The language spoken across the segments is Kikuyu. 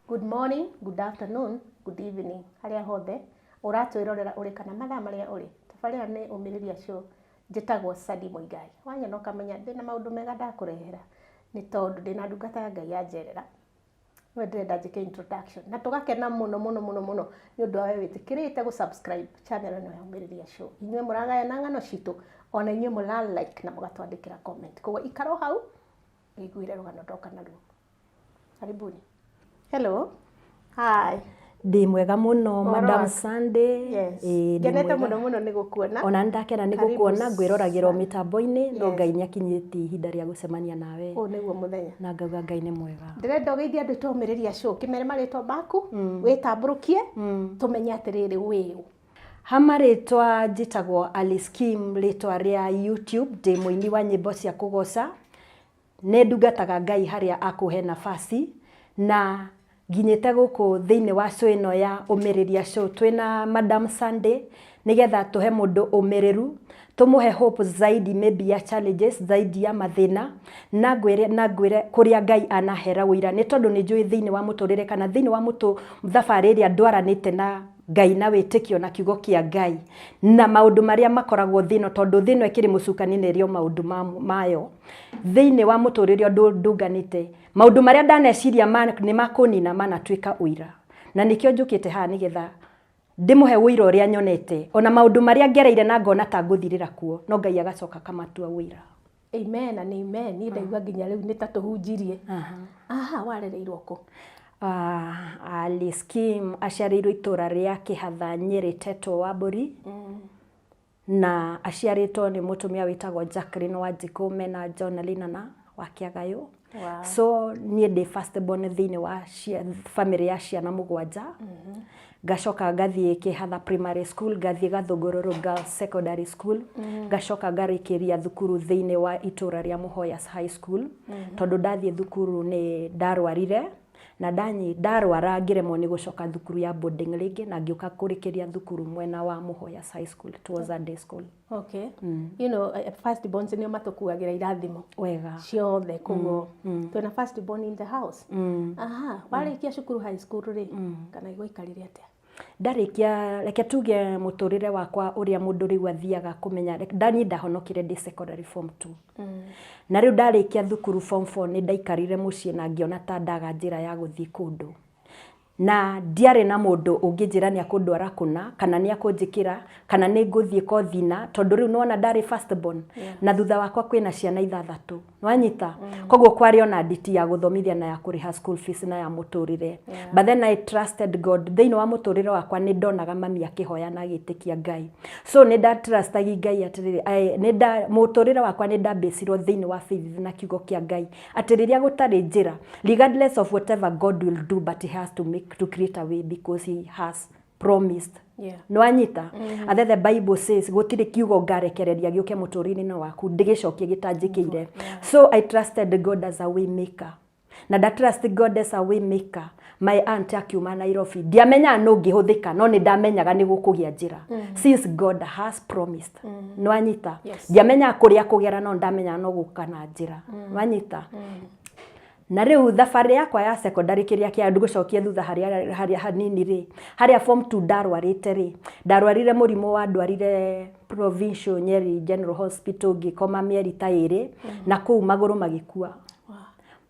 Good morning, good afternoon, good evening, harĩa hothe ũratwĩrorera ũrĩ kana mathaa marĩa ũrĩ. Tabarĩra nĩ Ũmĩrĩria Show. Njĩtagwo Sadi Mũigai. Wanyona ũkamenya ndĩna maũndũ mega ndakũrehera nĩ tondũ ndĩna ndungata ya Ngai yanjerera. Nĩwe ndĩrenda njĩke introduction. Na tũgakena mũno mũno mũno mũno nĩ ũndũ wa we wĩtĩkĩrĩte gũ subscribe channel ĩno ya Ũmĩrĩria Show. Inyuĩ mũragayana ng'ano citũ, ona inyuĩ mũra like na mũgatwandĩkĩra comment. Koguo ikara o hau wĩiguĩre rũgano ndoka naruo. Karibuni. Hello. Hi. Ndĩ mwega mũno. Ũhoro Madam waku? Sunday. Yes. Ĩĩ, ndĩ Ngenete mwega. mũno mũno nĩ gũkuona. Ona nĩ ndakena nĩ Karibu gũkuona, ngwĩroragĩra o sana. mĩtambo-inĩ, no Yes. Ngai nĩ akinyĩtie ihinda rĩa gũcemania nawe. Ũyũ nĩguo mũthenya. Na ngauga Ngai nĩ mwega. Ndĩrenda ũgeithie andũ tũmĩrĩria show, kĩmere marĩtwa maku, wĩtambũrũkie, tũmenye atĩrĩrĩ wĩũ. Hama rĩtwa njĩtagwo Alice Kim, rĩtwa rĩa YouTube, ndĩ mũini wa nyĩmbo cia kũgoca. Nĩ ndungataga Ngai harĩa akũhe nafasi, na nginyĩte gũkũ thĩinĩ wa show ĩno ya Ũmĩrĩria Show twĩna Madam Sunday nĩgetha tũhe mũndũ ũmĩrĩru, tũmũhe hope zaidi, maybe ya challenges zaidi ya mathĩna, na ngwĩre kũrĩa Ngai anahera ũira, nĩ tondũ nĩ njũĩ thĩinĩ wa mũtũrĩre kana thĩinĩ wa mũtũ thabarĩ ĩrĩa ndwaranĩte na Ngai na wĩtĩkio na kiugo kĩa Ngai na maũndũ marĩa makoragwo thĩ ĩno, tondũ thĩ ĩno ĩkĩrĩ mũcukani na ĩrĩ o maũndũ mayo thĩinĩ wa mũtũrĩre ũndũ ndunganĩte, maũndũ marĩa ndaneciria nĩ makũnina manatuĩka ũira, na nĩkĩo njũkĩte haha nĩgetha ndĩmũhe ũira ũrĩa nyonete, ona maũndũ marĩa ngereire na ngona ta ngũthirĩra kuo, no Ngai agacoka akamatua ũira. Amen and amen. Niĩ ndaigua nginya rĩu nĩ ta tũhunjirie. Aha, warereirwo kũ? Alice Kim aciarĩirwo itũra rĩa Kĩhatha, Nyĩrĩ, Tetwo wa Mbũri, na aciarĩtwo nĩ mũtumia wĩtagwo Jacqueline Wanjikũ mena John Linana wa Kĩagayũ. So niĩ ndĩ first born thĩinĩ wa family ya ciana 7. Ngacoka ngathiĩ Kĩhatha Primary School, ngathiĩ Gathũngũrũrũ Girls Secondary School, ngacoka ngarĩkĩria thukuru thĩinĩ wa itũra rĩa Mũhoyas High School. Tondũ ndathiĩ thukuru nĩ ndarwarire, na ndarwara ngĩremwo nĩ gũcoka thukuru ya boarding rĩngĩ, na ngĩũka kũrĩkĩria thukuru mwena wa Mũhoyas High School. It was a day school. Okay. First borns nĩo matũkuagĩra irathimo ciothe, koguo twĩna first born in the house. Aha, warĩkia cukuru, high school rĩ, kana gwaikarire atĩa? Ndarĩkia, reke tuge mũtũrĩre wakwa ũrĩa mũndũ rĩu athiaga kũmenya, ndaniĩ ndahonokire ndĩ secondary form 2, na rĩu ndarĩkia thukuru form 4 nĩ ndaikarire mũciĩ na ngĩona ta ndaga njĩra ya gũthiĩ kũndũ, na ndiarĩ na mũndũ ũngĩnjĩra nĩ akũndwara kũna kana nĩ akũnjĩkĩra kana nĩ ngũthiĩ kothi, na tondũ rĩu nĩwona ndarĩ first born na thutha wakwa kwĩna ciana ithathatũ, wanyita? Koguo kwarĩ ona nditi ya gũthomithia na ya kũrĩha school fees na ya mũtũrĩre. But then I trusted God. Thĩinĩ wa mũtũrĩre wakwa nĩ ndonaga mami akĩhoya na agĩtĩkia Ngai, so nĩ ndatrustagi Ngai atĩrĩrĩ, nĩ nda mũtũrĩre wakwa nĩ ndambĩcirwo thĩinĩ wa faith na kiugo kĩa Ngai atĩ rĩrĩa gũtarĩ njĩra, regardless of whatever God will do, but he has to make to create a way because he has promised. Nĩwanyita? And then the Bible says gũtirĩ kiugo ngarekereria gĩũke mũtũrĩre-inĩ waku ndĩgĩcokie gĩtanjĩkĩire. So I trusted God as a way maker, na nda trust God as a way maker, my aunt akiuma Nairobi. Ndiamenyaga nũ ngĩhũthĩka, no nĩ ndamenyaga nĩ gũkũgĩa njĩra since God has promised. Nĩwanyita? Yes. Ndiamenyaga kũrĩa kũgera, no ndamenyaga no gũka na njĩra. Nĩwanyita? Na rĩu thabarĩ yakwa ya secondary, kĩrĩa kĩa gũcokia thutha harĩa hanini rĩ, harĩa form 2 ndarwarĩte rĩ, ndarwarire mũrimũ wa ndwarire Provincial Nyeri General Hospital, ngĩkoma mĩeri ta 2, na kũu magũrũ magĩkua,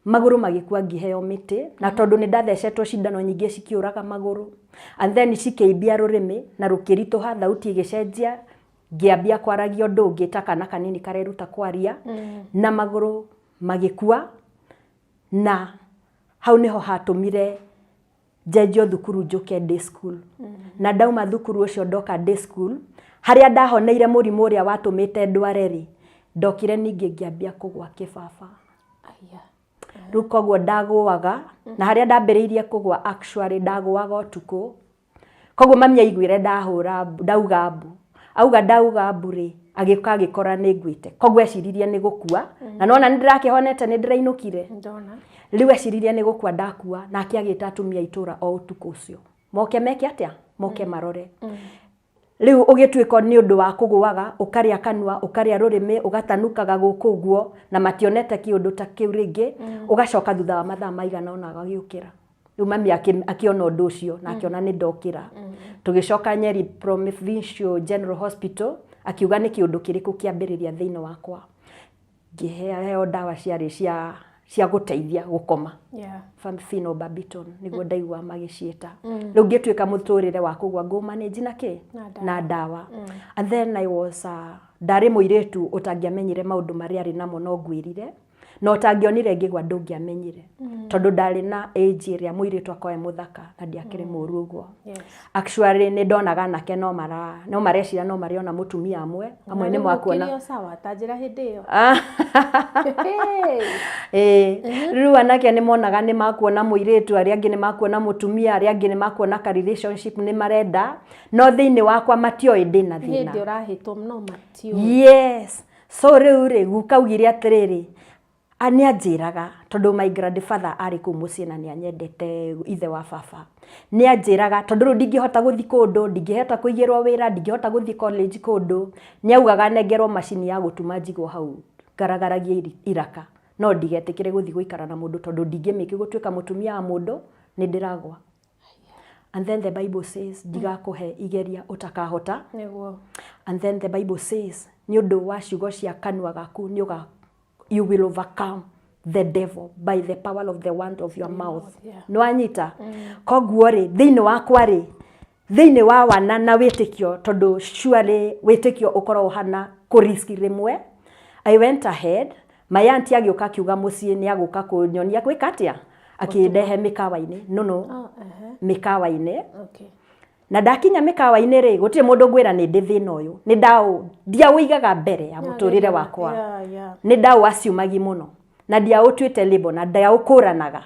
magũrũ magĩkua, ngĩheo mĩtĩ, na tondũ nĩ ndathecetwo cindano nyingĩ cikĩũraga magũrũ, and then cikĩimbia rũrĩmĩ na rũkĩritũha, thauti ĩgĩcenjia, ngĩambia kwaragia ũndũ ũngĩ ta kana kanini kareruta kwaria, na magũrũ magĩkua, na hau nĩho hatũmire njenjio thukuru njũke day school. Na ndauma thukuru ũcio ndoka day school harĩa ndahoneire mũrimũ ũrĩa watũmĩte ndware rĩ, ndokire ningĩ ngĩambia kũgwa kĩbaba. Aya. Rĩu koguo ndagũaga, na harĩa ndambĩrĩirie kũgwa, actually ndagũaga ũtukũ, koguo mami aiguire ndahũra ndauga mbu, auga ndauga mbu rĩ, agĩũka agĩkora nĩ ngwĩte, koguo eciririe nĩ gũkua, na nona nĩ ndĩrakĩhonete, nĩ ndĩrainũkire. Ndona. Rĩu eciririe nĩ gũkua ndakua, nake agĩta atumia a itũra o ũtukũ ũcio moke meke atĩa, moke marore. Rĩu ũgĩtuĩka nĩ ũndũ wa kũgũaga, ũkarĩa kanua, ũkarĩa rũrĩmĩ, ũgatanukaga gũkũ ũguo, na mationete kĩũndũ ta kĩu rĩngĩ, ũgacoka thutha wa mathaa maigana ũna agagĩũkĩra. Rĩu mami akĩona ũndũ ũcio na akĩona nĩ ndokĩra. Tũgĩcoka Nyeri Provincial General Hospital, akiuga nĩ kĩũndũ kĩrĩkũ kĩambĩrĩria thĩinĩ wakwa. Ngĩheo ndawa ciarĩ cia gũteithia gũkoma. Phenobarbital nĩguo ndaigua magĩciĩta. Rĩu ngĩtuĩka mũtũrĩre wa kũgwa ngũ manage na kĩ? Na ndawa. And then I was, ndarĩ mũirĩtu ũtangĩamenyire maũndũ marĩa arĩ namo no ngwĩrire. Na ũtangĩonire ngĩgwa ndũngĩamenyire. Tondũ ndarĩ na age ĩrĩa mũirĩtu akoragwo e mũthaka na ndiakĩrĩ mũru ũguo. Actually nĩ ndonaga anake no mara no mareciria no marĩona mũtumia amwe, amwe nĩ makuona. Ũkĩrĩ o sawa ta njĩra hĩndĩ ĩyo. Ĩĩ, rĩu anake nĩ monaga nĩ makuona mũirĩtu, arĩa angĩ nĩ makuona mũtumia, arĩa angĩ nĩ makuona ka relationship nĩ marenda, no thĩinĩ wakwa matioĩ ndĩna thĩna. Hĩndĩ ũrahĩtwo no matiũĩ. Yes. So rĩu rĩ, guka augire atĩrĩrĩ, nĩ anjĩraga, tondũ my grandfather arĩ kũu mũciĩ na nĩ anyendete ithe wa baba, nĩ anjĩraga, tondũ rĩu ndingĩhota gũthiĩ kũndũ, ndingĩhota kũigĩrwo wĩra, ndingĩhota gũthiĩ college kũndũ, nĩ augaga nengerwo macini ya gũtuma njigwo hau ngaragaragie iraka, no ndigetĩkĩre gũthiĩ gũikara na mũndũ tondũ ndingĩmĩki gũtuĩka mũtumia wa mũndũ, nĩ ndĩragwa. And then the Bible says, ndigakũhe igeria ũtakahota. Nĩguo. And then the Bible says, nĩ ũndũ wa ciugo cia kanua gaku, nĩ ũga, you will overcome the devil by the power of the word of your mouth. Nĩ wanyita? Koguo rĩ, thĩinĩ wakwa rĩ, thĩinĩ wa wana na wĩtĩkio, tondũ surely wĩtĩkio ũkoragwo ũhana kũ risk rĩmwe. I went ahead, my auntie agĩũka akiuga mũciĩ nĩ agũka kũnyonia gwĩka atĩa? Akĩndehe mĩkawa-inĩ. No, no. Mĩkawa-inĩ. Na ndakinya mĩkawa-inĩ rĩ, gũtirĩ mũndũ ngwĩra nĩ ndĩ thĩna ũyũ. Nĩ ndaũ, ndiaũigaga mbere ya mũtũrĩre wakwa. Nĩ ndaũ aciumagi mũno. Na ndiaũtuĩte label, na ndiaũkũranaga.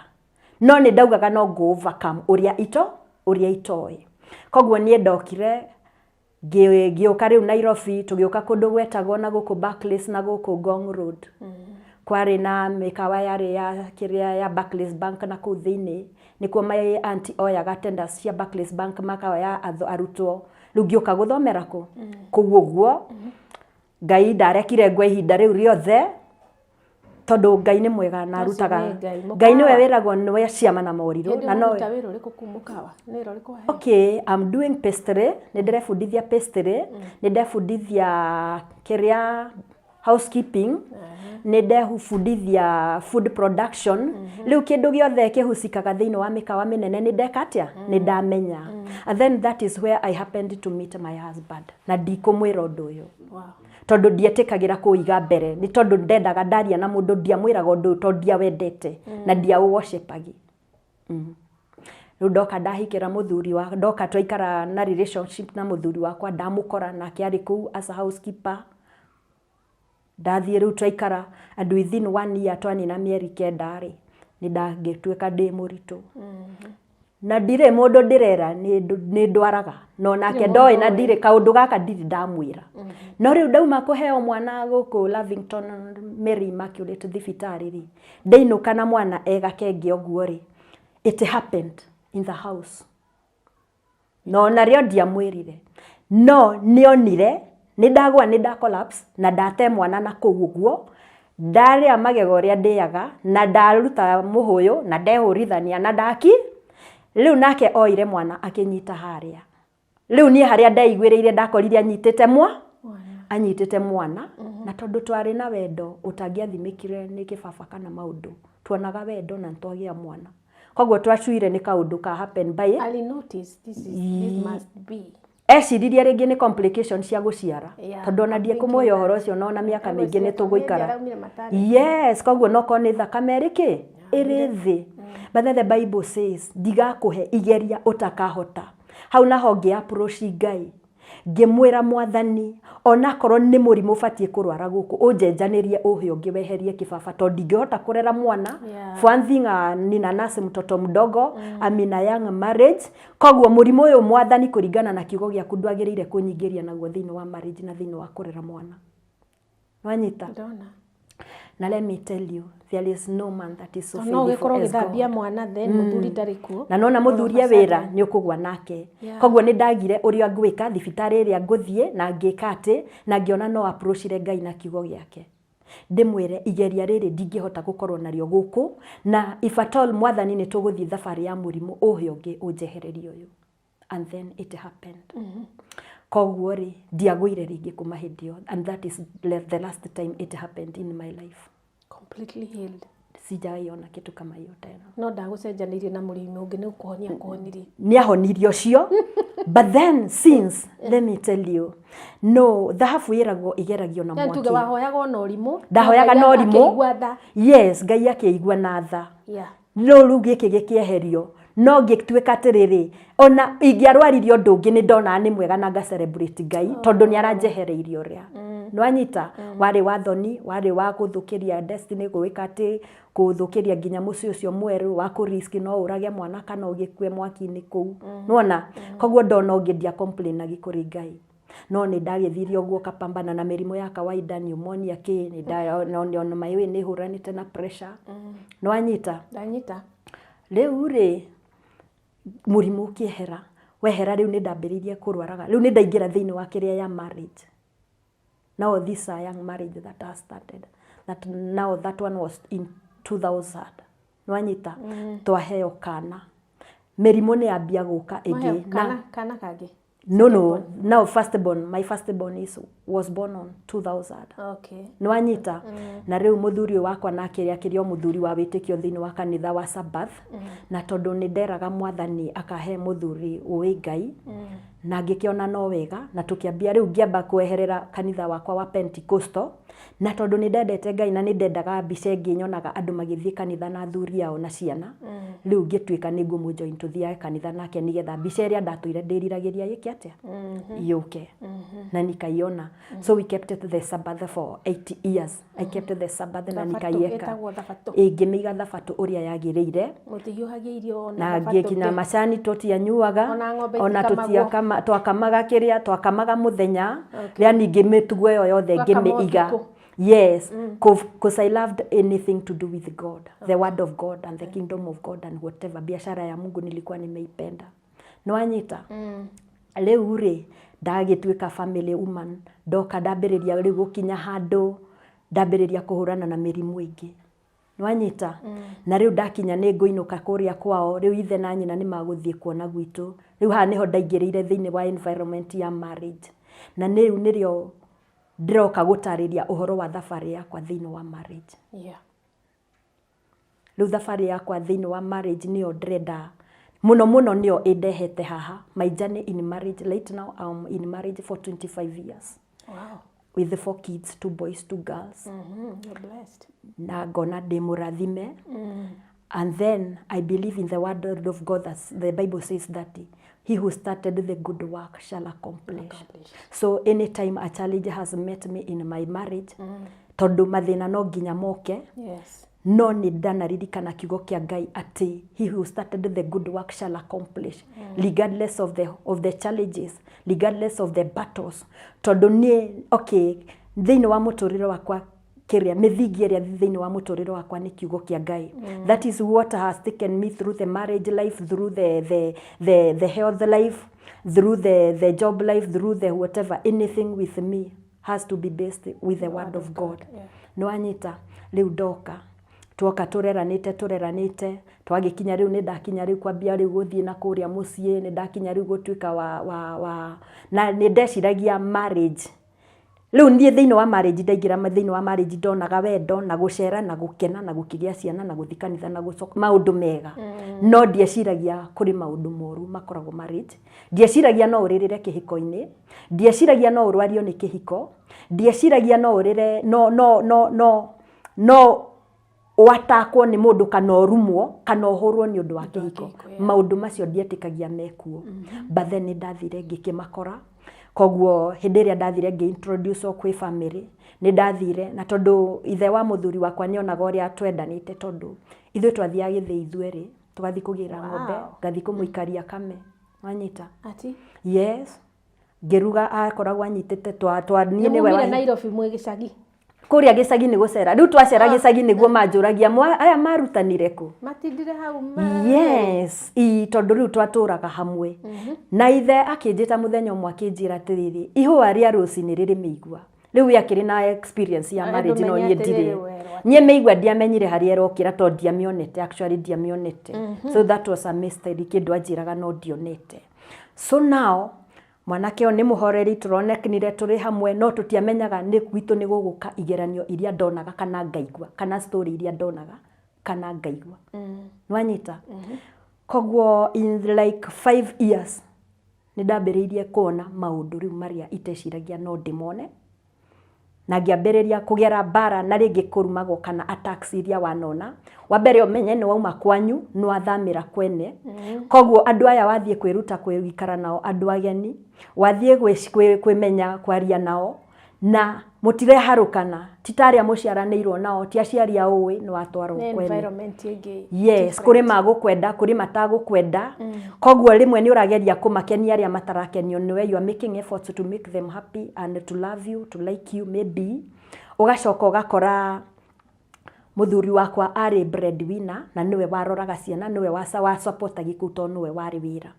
No nĩ ndaugaga no ngũ overcome ũrĩa ito, ũrĩa itoĩ. Koguo niĩ ndokire, ngĩũka rĩu Nairobi, tũgĩũka kũndũ gwetagwo na gũkũ Barclays na gũkũ Ngong Road. Kwarĩ na mĩkawa yarĩ ya kĩrĩa ya Barclays Bank na kũu thĩinĩ. Nĩkuo my auntie oyaga tenders cia Barclays Bank makoya arutwo. Rĩu ngĩũka gũthomera kũ? Kũu ũguo. Ngai ndarekire ngwe ihinda rĩu rĩothe, tondũ Ngai nĩ mwega na Ũcio arutaga. nĩ Ngai. Ngai nĩwe Mũkawa. wĩragwo nĩwe ciama na morirũ, Hĩndĩ na nowe. ũraruta wĩra ũrĩkũ kũu mũkawa? Nĩ wĩra ũrĩkũ waheo? Okay, I'm doing pastry. Nĩ ndĩrebundithia pastry. Nĩ ndebundithia kĩrĩa housekeeping. Nĩ ndebundithia food production. Rĩu kĩndũ gĩothe kĩhusikaga thĩinĩ wa mĩkawa mĩnene nĩ ndeka atĩa? Nĩ ndamenya. And then that is where I happened to meet my husband. Na ndikũmwĩra ũndũ ũyũ. Tondũ ndietĩkagĩra kũiga mbere, nĩ tondũ ndendaga ndaria na mũndũ ndiamwĩraga ũndũ ũyũ tondũ ndiawendete na ndiaũ-worshipagi. Rĩu ndoka ndahikĩra mũthuri wa, ndoka twaikara na relationship na mũthuri wakwa, ndamũkora nake arĩ kũu as a housekeeper. Ndathiĩ rĩu twaikara and within 1 year twanina mĩeri 9 rĩ, nĩ ndangĩtuĩka ndĩ mũritũ. Na ndirĩ mũndũ ndĩrera nĩ ndwaraga, no nake ndoĩ na ndirĩ kaũndũ gaka ndirĩ ndamwĩra. No rĩu ndauma kũheo mwana gũkũ Lavington Mary Immaculate thibitarĩ rĩ, ndeinũka na mwana e gakenge ũguo rĩ, it happened in the house. No narĩo ndiamwĩrire. No nĩonire, nĩ ndagũa nĩ nda collapse na ndate mwana na kũu ũguo, ndarĩa magego ũrĩa ndĩaga na ndaruta mũhũyũ na ndehũrithania na ndaki. Rĩu nake oire mwana akĩnyita harĩa. Rĩu niĩ harĩa ndeiguĩrĩire ndakorire anyitĩte anyitĩte mwana, na tondũ twarĩ na wendo ũtangĩathimĩkire nĩ kĩbaba kana maũndũ, tuonaga wendo na nĩtwagĩa mwana. Koguo twacuire nĩ kaũndũ ka happen by Ali notice this is, this must be. Eciririe rĩngĩ nĩ complication cia gũciara. Tondũ ona I'm ndiekũmũhe thinking ũhoro that. ũcio na ona mĩaka Ego mĩingĩ nĩ cia tũgũikara. Nĩ araumire maternity. Yes, koguo no korwo nĩ thakame ĩrĩ kĩ? Ĩrĩ thĩ. But then the Bible says, ndigakũhe igeria ũtakahota. Hau naho ngĩ approach Ngai. Ngĩmwĩra Mwathani, onakorwo nĩ mũrimũ ũbatiĩ kũrwara gũkũ, ũnjenjanĩrie ũhe ũngĩ weherie kĩbaba, tondũ ndingĩhota kũrera mwana. For one thing, nina nurse mtoto mdogo, I'm in a young marriage. Koguo mũrimũ ũyũ Mwathani kũringana na kiugo gĩaku ndwagĩrĩire kũnyingĩria naguo thĩinĩ wa marriage na thĩinĩ wa kũrera mwana. Nwanyita? Ndona. Na let me tell you, there is no man that is so No faithful ũgĩkorwo as ũgĩthambia God. mwana, then mũthuri ndarĩ kuo. Na nona mũthuri e wĩra, nĩ ũkũgwa nake. Koguo nĩ ndagire ũrĩa ngwĩka, thibitarĩ ĩrĩa ngũthiĩ na ngĩka atĩ, na ngĩona no approachire Ngai na kiugo gĩake, ndĩmwĩre igeria rĩrĩ ndingĩhota gũkorwo narĩo gũkũ, na if at all, Mwathani, nĩ tũgũthiĩ thabarĩ ya mũrimũ ũhe ũngĩ ũnjehererie ũyũ. And then it happened. Koguo rĩ, ndiagũire rĩngĩ kuma hĩndĩ ĩyo, and that is the last time it happened in my life. Completely healed. Sijaiona kitu kama hiyo tena. No ndagũcenjanĩirie na mũrĩmi ũngĩ, nĩ ũkũhonia kũhonirie. Nĩ ahonirie ũcio, but then since, let me tell you, no thahabu ĩragwo ĩgeragio na Yani tuge mwaki. wahoyaga ona ũrimũ. Ndahoyaga Ngai na ũrimũ. akĩigua tha. Yes, Ngai akĩigua na tha. No rĩu gĩkĩ gĩkĩeherio, no ngĩtuĩka atĩrĩrĩ, ona ingĩarwaririe ũndũ ũngĩ, nĩ ndonaga nĩ mwega na nga celebrate Ngai, tondũ nĩ aranjehereirie ũrĩa nĩwanyita warĩ wa thoni, warĩ wa gũthũkĩria destiny, gwĩka atĩ kũthũkĩria nginya mũciĩ ũcio mwerũ wa kũ risk, no ũrage mwana kana ũgĩkue mwaki-inĩ kũu, nĩwona? Koguo ndona ũngĩ ndia complainagi kũrĩ Ngai, no nĩ ndagĩthire ũguo kapambana na mĩrimũ ya kawaida, pneumonia, kĩ nĩ nda on my way, nĩ hũranĩte na pressure, nĩwanyita? Ndanyita. Rĩu rĩ, mũrimũ ũkĩehera, wehera, rĩu nĩ ndambĩrĩirie kũrwaraga. Rĩu nĩ ndaingĩra thĩinĩ wa kĩrĩa ya marriage. Now this a young marriage that has started, that now that one was in 2000, nĩwanyita? Twaheo kana, mĩrimũ nĩ yambia gũka ĩngĩ. Maheo kana kangĩ? No, now first born, my first born was born on 2000. Nĩwanyita? Na rĩu mũthuri ũyũ wakwa nake akĩrĩ o mũthuri wa wĩtĩkio thĩinĩ wa kanitha wa Sabbath, na tondũ nĩ nderaga Mwathani akahe mũthuri ũĩ Ngai, na ngĩkĩona no wega, na tũkĩambia rĩu ngĩamba kweherera kanitha wakwa wa Pentecostal, na tondũ nĩ ndendete Ngai na nĩ ndendaga mbica ĩngĩ nyonaga andũ magĩthiĩ kanitha na athuri ao na ciana, rĩu ngĩtuĩka nĩ ngũmũjoin tũthiage kanitha nake, nĩgetha mbica ĩrĩa ndatũire ndĩriragĩria ĩke atĩa, yũke, na nikaiona. So we kept it the Sabbath for 8 years. I kept the Sabbath na Thabatũ, nikaieka. Ĩtagwo thabatũ. Ĩngĩmĩiga thabatũ ũrĩa yagĩrĩire. Mũtihiũhagia irio ona Na thabatũ ngĩkinya macani tũtianyuaga. Ona ng'ombe Ona itikamagwo. tũtiakama, twakamaga kĩrĩa twakamaga mũthenya. Yani ngĩmĩtugo ĩyo yothe Ũgakama ngĩmĩiga. ũtukũ. Yes, because I loved anything to do with God, the word of God and the kingdom of God and whatever biashara ya Mungu nilikuwa nimeipenda, nĩwanyita? Rĩu rĩ, ndagĩtuĩka family woman, ndoka ndambĩrĩria rĩu gũkinya handũ ndambĩrĩria kũhũrana na mĩrimũ ĩngĩ, nĩwanyita? Na rĩu ndakinya nĩ ngũinũka kũrĩa kwao, rĩu ithe na nyina nĩ magũthiĩ kuona gwitũ. Rĩu haha nĩho ndaingĩrĩire thĩinĩ wa environment ya marriage, na rĩu nĩrĩo ndĩroka gũtarĩria ũhoro wa thabarĩ yakwa thĩinĩ wa marriage. Rĩu thabarĩ yakwa thĩinĩ wa marriage nĩyo ndĩrenda mũno mũno, nĩyo ĩndehete haha. My journey in marriage, right now I'm in marriage for 25 years with the four kids, two boys, two girls. You're blessed. Na ngona ndĩ mũrathime. And then I believe in the word of God, that the Bible says that he who started the good work shall accomplish. Accomplish. So anytime a challenge has met me in my marriage, tondũ mathĩna no nginya moke, no nĩ ndanaririkana kiugo kĩa Ngai atĩ he who started the good work shall accomplish, regardless of the challenges, regardless of the battles. Tondũ niĩ, okay, thĩinĩ wa mũtũrĩre wakwa, kĩrĩa mĩthingi ĩrĩa thĩinĩ wa mũtũrĩre wakwa nĩ kiugo kĩa Ngai. That is what has taken me through the marriage life, through the health life, through the job life, through the whatever. Anything with me has to be based with the word of God. Nĩwanyita? Rĩu ndoka tuoka tũreranĩte, tũreranĩte, twagĩkinya rĩu nĩ ndakinya rĩu kwambia rĩu gũthiĩ na kũrĩa mũciĩ, nĩ ndakinya rĩu gũtuĩka wa na nĩ ndeciragia marriage. Rĩu niĩ thĩinĩ wa marriage, ndaingĩra thĩinĩ wa marriage, ndonaga wendo na gũcera na gũkena na gũkĩgĩa ciana na gũthiĩ kanitha na gũcoka, maũndũ mega, no ndieciragia kũrĩ maũndũ moru makoragwo marriage. Ndieciragia no ũrĩrĩre kĩhiko-inĩ, ndieciragia no ũrwario nĩ kĩhiko, ndieciragia no ũrĩre, no watakwo nĩ mũndũ kana ũrumwo kana ũhũrwo nĩ ũndũ wa kĩhiko. Kĩhiko, yeah. Maũndũ macio ndietĩkagia mekuo, but then nĩ ndathire ngĩkĩmakora. Koguo hĩndĩ ĩrĩa ndathire ngĩ-introduce kwĩ family, nĩ ndathire na tondũ ithe wa mũthuri wakwa nĩ onaga ũrĩa twendanĩte, tondũ ithuĩ twathiaga gĩthĩi ithuerĩ, tũgathiĩ kũgĩra ng'ombe, ngathiĩ kũmũikaria kame, wanyita? Ati? Yes, ngĩruga, akoragwo anyitĩte twa niĩ Nĩ nĩwe mumire Nairobi mwĩ gĩcagi? Kũrĩa gĩcagi nĩ gũcera. Rĩu twacera gĩcagi nĩguo manjũragia, "Aya marutanire kũ?" Matindire hau ma. Yes, ii, tondũ rĩu twatũraga hamwe na ithe. Akĩnjĩta mũthenya ũmwe, akĩnjĩra atĩrĩrĩ, ihũa rĩa rũcinĩ rĩrĩ mĩigua. Rĩu we akĩrĩ na experience ya Na marriage, no ndũmenye niĩ atĩrĩrĩ ndirĩ. werwo. Niĩ mĩigua ndiamenyire harĩa ĩrokĩra, tondũ ndiamĩonete, actually ndiamĩonete. So that was a mystery, kĩndũ anjĩraga no ndionete. So now mwanake ũyũ nĩ mũhoreri, tũronekanire tũrĩ hamwe, no tũtiamenyaga nĩ gwitũ nĩ gũgũka igeranio iria ndonaga kana ngaigua, kana story iria ndonaga kana ngaigua. Nwanyita? Koguo in like 5 years nĩ ndambĩrĩirie kuona maũndũ rĩu marĩa iteciragia no ndĩmone, na ngĩambĩrĩria kũgera mbara na rĩngĩ kũrumagwo kana attacks iria wanona. Wa mbere, ũmenye nĩ wauma kwanyu, nĩ wathamĩra kwene. Koguo andũ aya wathiĩ kwĩruta kwĩikara nao, andũ ageni, wathiĩ kwĩmenya kwaria nao, na mũtireharũkana, ti ta arĩa mũciaranĩirwo nao, ti aciari a ũĩ, nĩ watwarwo Nĩ kwene. Environment ĩngĩ. Yes, kũrĩ magũkwenda, kũrĩ matagũkwenda. Koguo rĩmwe nĩ ũrageria kũmakenia arĩa matarakenio nĩwe. You are making efforts to make them happy and to love you, to like you maybe. Ũgacoka ũgakora mũthuri wakwa arĩ breadwinner, na nĩwe waroraga ciana, nĩwe wasupportagi kũu, tondũ nĩwe warĩ wĩra,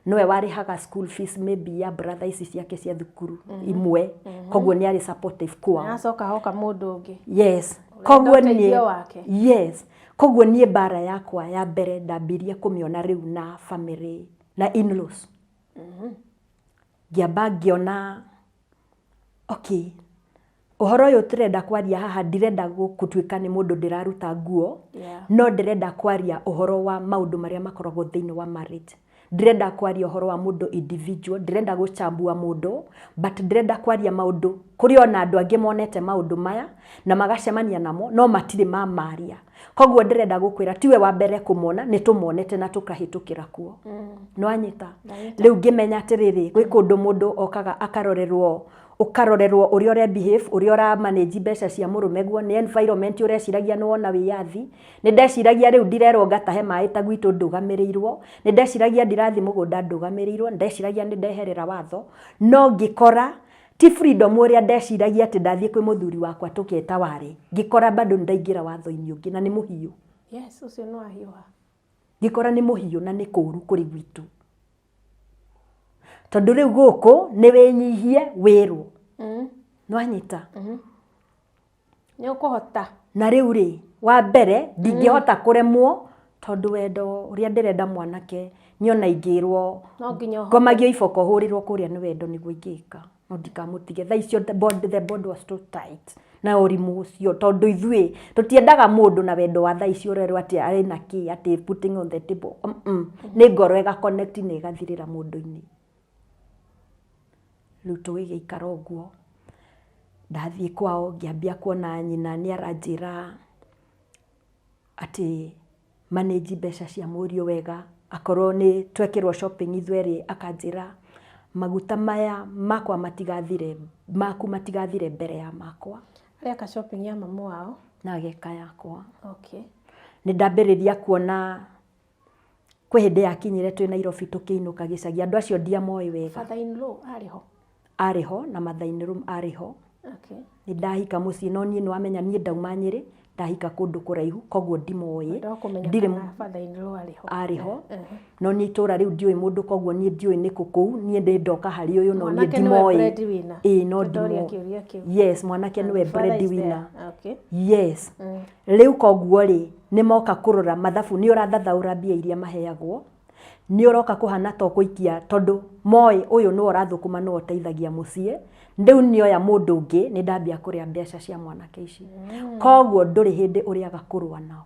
nĩwe warĩhaga school fees maybe ya brother ici ciake cia thukuru imwe. Koguo nĩ arĩ supportive kwao. Acoka hoka mũndũ ũngĩ. Yes, koguo ũteithio niĩ wake. Yes, koguo niĩ mbara yakwa ya mbere ndambirie kũmĩona rĩu na family na in-laws. Ngĩamba ngĩona, okay, ũhoro ũyũ tũrenda kwaria haha, ndirenda gũtuĩka nĩ mũndũ ndĩraruta nguo, no ndĩrenda kwaria ũhoro wa maũndũ marĩa makoragwo thĩinĩ wa marriage. Ndĩrenda kwaria ũhoro wa mũndũ individual, ndĩrenda gũchambua mũndũ, but ndĩrenda kwaria maũndũ kũrĩ ona andũ angĩ monete maũndũ maya na magacemania namo, no matirĩ mamaria. Koguo ndĩrenda gũkwĩra tiwe wa mbere kũmona, nĩ tũmonete na tũkahĩtũkĩra kuo. Nĩwanyita? Rĩu ngĩmenya atĩrĩrĩ, gwĩ kũndũ mũndũ okaga akarorerwo, ũkarorerwo ũrĩa ũre behave, ũrĩa ũra manage mbeca cia mũrũme guo. Nĩ environment ũreciragia nĩ wona wĩyathi. Nĩ ndeciragia rĩu ndirerwo ngatahe maĩ ta gwitũ ndũgamĩrĩirwo, nĩ ndeciragia ndirathiĩ mũgũnda ndũgamĩrĩirwo, nĩ ndeciragia nĩ ndeherera watho, no ngĩkora ti freedom ũrĩa ndeciragia atĩ ndathiĩ kwĩ mũthuri wakwa tũketa warĩ. Ngĩkora bado nĩ ndaingĩra watho-inĩ ũngĩ na nĩ mũhiũ. Yes, ũcio nĩ wahiũha. Ngĩkora nĩ mũhiũ na nĩ kũũru kũrĩ gwitũ, tondũ rĩu gũkũ nĩ wĩnyihie wĩrwo. Nĩwanyita? Nĩ ũkũhota. Na rĩu rĩ, wa mbere ndingĩhota kũremwo, tondũ wendo ũrĩa ndĩrenda mwanake niĩ, ona ingĩrwo No nginya ũhote. ngomagio iboko hũrĩrwo kũrĩa nĩ wendo nĩguo ingĩka, no ndikamũtige thaa icio. The bond was too tight na ũrimũ ũcio, tondũ ithuĩ tũtiendaga mũndũ na wendo wa thaa ici ũrerwo atĩ arĩ na kĩ, atĩ putting on the table. Nĩ ngoro ĩga connect na ĩgathirĩra mũndũ-inĩ. Rĩu tũgĩgĩikara ũguo. Ndathiĩ kwao, ngĩambia kuona nyina nĩ aranjĩra atĩ manage mbeca cia mũriũ wega. Akorwo nĩ twekĩrwo shopping ithuerĩ, akanjĩra maguta maya makwa matigathire, maku matigathire mbere ya makwa. Areka shopping ya mamu wao. Na ageka yakwa. Nĩ ndambĩrĩria kuona kwĩ hĩndĩ yakinyire twĩ Nairobi, tũkĩinũka gĩcagi, andũ acio ndiamoĩ wega. Father in law arĩ ho? Arĩ ho, na mother in law arĩ ho. Nĩ ndahika mũciĩ, no niĩ nĩ wamenya niĩ ndauma Nyĩrĩ, ndahika kũndũ kũraihu, koguo ndimoĩ. Ndokũmenya Ndirĩ kana father in law arĩ ho. Arĩ ho, no niĩ itũra rĩu ndiũĩ mũndũ, koguo niĩ ndiũĩ nĩkũ kũu. Niĩ ndĩ ndoka harĩ ũyũ, no niĩ Mwanake nĩwe ndimoĩ. breadwinner. Ĩĩ, no Ndoria ndimoĩ. kĩũria kĩu. Yes, mwanake nĩwe And the father is breadwinner. there. Okay. Yes. Rĩu koguo rĩ, nĩ moka kũrora mathabu, nĩ ũrathathaũra mbia iria maheagwo, nĩ ũroka kũhana to kũikia, tondũ moĩ ũyũ nĩwe ũrathũkũma, nĩwe ũteithagia mũciĩ. Rĩu nĩoya mũndũ ũngĩ, nĩ ndambia kũrĩa mbeca cia mwanake ici. Koguo ndũrĩ hĩndĩ ũrĩaga kũrũa nao.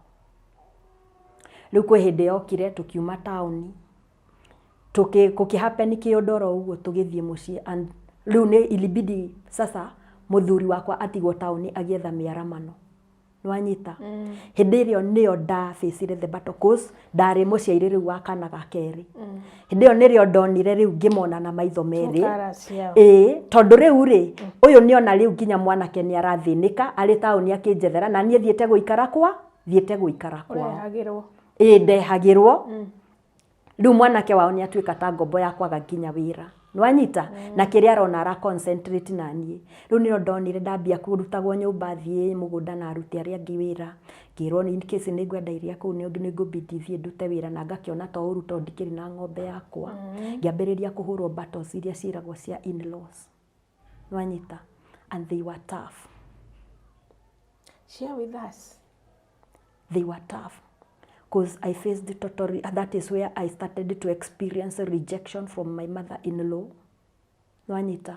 Rĩu kwĩ hĩndĩ yokire tũkiuma taũni, kũkĩ happen kĩũndũ oro ũguo, tũgĩthiĩ mũciĩ, and rĩu nĩ ilibidi sasa mũthuri wakwa atigwo taũni agĩetha mĩaramano. Nĩwanyita? Hĩndĩ ĩrĩa nĩyo ndabĩcire the battle, cause ndarĩ mũciairĩ rĩu wa kana ga kerĩ. Hĩndĩ ĩyo nĩrĩo ndonire rĩu ngĩmona na maitho merĩ. Cukara ciao. Ĩĩ, tondũ rĩu rĩ, ũyũ nĩona rĩu nginya mwanake nĩ arathĩnĩka arĩ taũni akĩnjethera, na niĩ thiĩte gũikara kwa thiĩte gũikara kwao. Ũrehagĩrwo. Ĩĩ, ndehagĩrwo. Rĩu mwanake wao nĩ atuĩka ta ngombo ya kwaga nginya wĩra. Nĩwanyita? Na kĩrĩa arona ara concentrate na niĩ. Rĩu nĩrĩo ndonire ndambia kũrutagwo nyũmba thiĩ mũgũnda na arute arĩa angĩ wĩra. Ngĩrwo in case nĩ ngwenda iria kũu nĩ ngũbidi thiĩ ndute wĩra na ngakĩona to ũru tondũ ndikĩrĩ na ng'ombe yakwa. Ngĩambĩrĩria kũhũrwo battles iria ciĩragwo cia in-laws. Nĩwanyita? And they were tough. Share with us. They were tough. Because I faced totally, that is where I started to experience rejection from my mother-in-law. Nwanyita?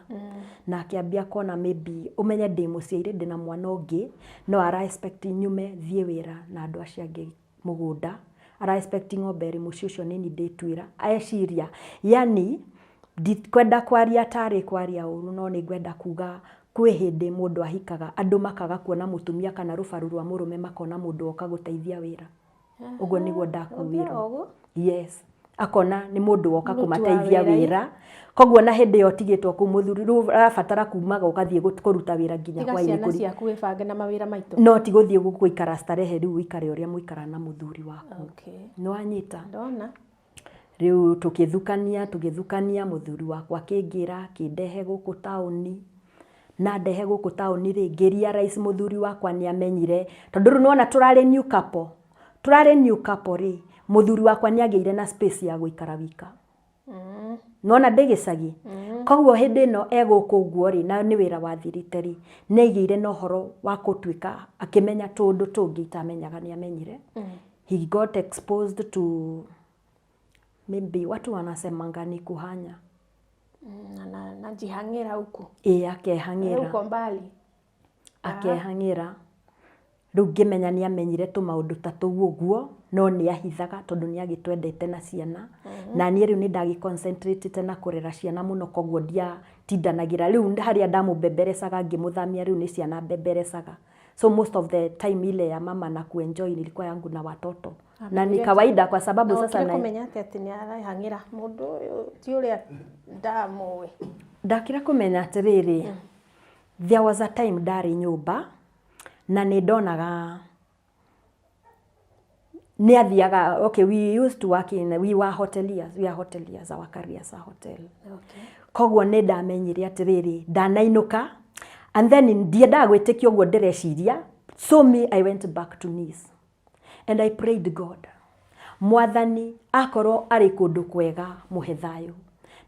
Na akĩambia kuona maybe, ũmenye ndĩ mũciaire ndĩna mwana ũngĩ, no ara expect nyume thiĩ wĩra na andũ acio angĩ mũgũnda. Ara expect ng'ombe ĩrĩ mũciĩ ũcio nĩni ndĩtuĩra. Eciria, yani ndikwenda kwaria tarĩ kwaria ũru no nĩ ngwenda kuga kwĩ hĩndĩ mũndũ ahikaga andũ makaga kuona mũtumia kana rũbaru rwa mũrũme makona mũndũ woka gũteithia wĩra. Ũguo nĩguo ndakuĩrwo. Yes. Akona nĩ mũndũ woka kũmateithia wĩra. Koguo na hĩndĩ ĩyo ũtigĩtwo kũu mũthuri rĩu arabatara kumaga ũgathiĩ kũruta wĩra nginya hwainĩ. Tiga ciana ciaku wĩbange na mawĩra maitũ. No ti gũthiĩ gũikara starehe rĩu ũikare ũrĩa mũikara na mũthuri waku. Okay. Nĩwanyita? Ndona. Rĩu tũkĩthukania tũgĩthukania mũthuri wakwa akĩngĩra akĩndehe gũkũ taũni. Na ndehe gũkũ taũni rĩ, ngĩ realize mũthuri wakwa nĩ amenyire tondũ rĩu nĩwona tũrarĩ new couple. Tũrarĩ new couple rĩ, mũthuri wakwa nĩ agĩire na space ya gũikara wika. Nĩwona ndĩ gĩcagi? Koguo hĩndĩ ĩno e gũkũ ũguo rĩ, na nĩ wĩra wathirĩte rĩ, nĩ aigĩire na ũhoro wa gũtuĩka akĩmenya tũũndũ tũngĩ itamenyaga nĩ amenyire. He got exposed to maybe watu wanasemanga ni kuhanya. Na najihang'ĩra huku. Ĩĩ akehang'ĩra. Uko mbali. Akehang'ĩra. Rĩu ngĩmenya nĩ amenyire tũmaũndũ ta tũu ũguo, no nĩ ahithaga tondũ nĩ agĩtwendete na ciana. Na niĩ rĩu nĩ ndagĩ concentrate na kũrera ciana mũno koguo ndiatindanagĩra. Rĩu harĩa ndamũbemberecaga ngĩmũthamia rĩu nĩ ciana mbemberecaga. So most of the time ile ya mama na kuenjoy nilikuwa yangu na watoto. Na ni kawaida kwa sababu sasa na kũmenya atĩ atĩ nĩ arehang'ĩra mũndũ ũyũ ti ũrĩa ndamũĩ. Ndakĩra kũmenya atĩrĩrĩ, there was a time ndarĩ nyũmba na nĩ ndonaga nĩ athiaga, okay, we used to work in, we were hoteliers, we are hoteliers, our careers are hotel. Okay. Koguo nĩ ndamenyire atĩrĩrĩ, ndanainũka and then ndiendaga gwĩtĩkia ũguo ndĩreciria, so me I went back to knees and I prayed God, Mwathani akorwo arĩ kũndũ kwega mũhe thayũ,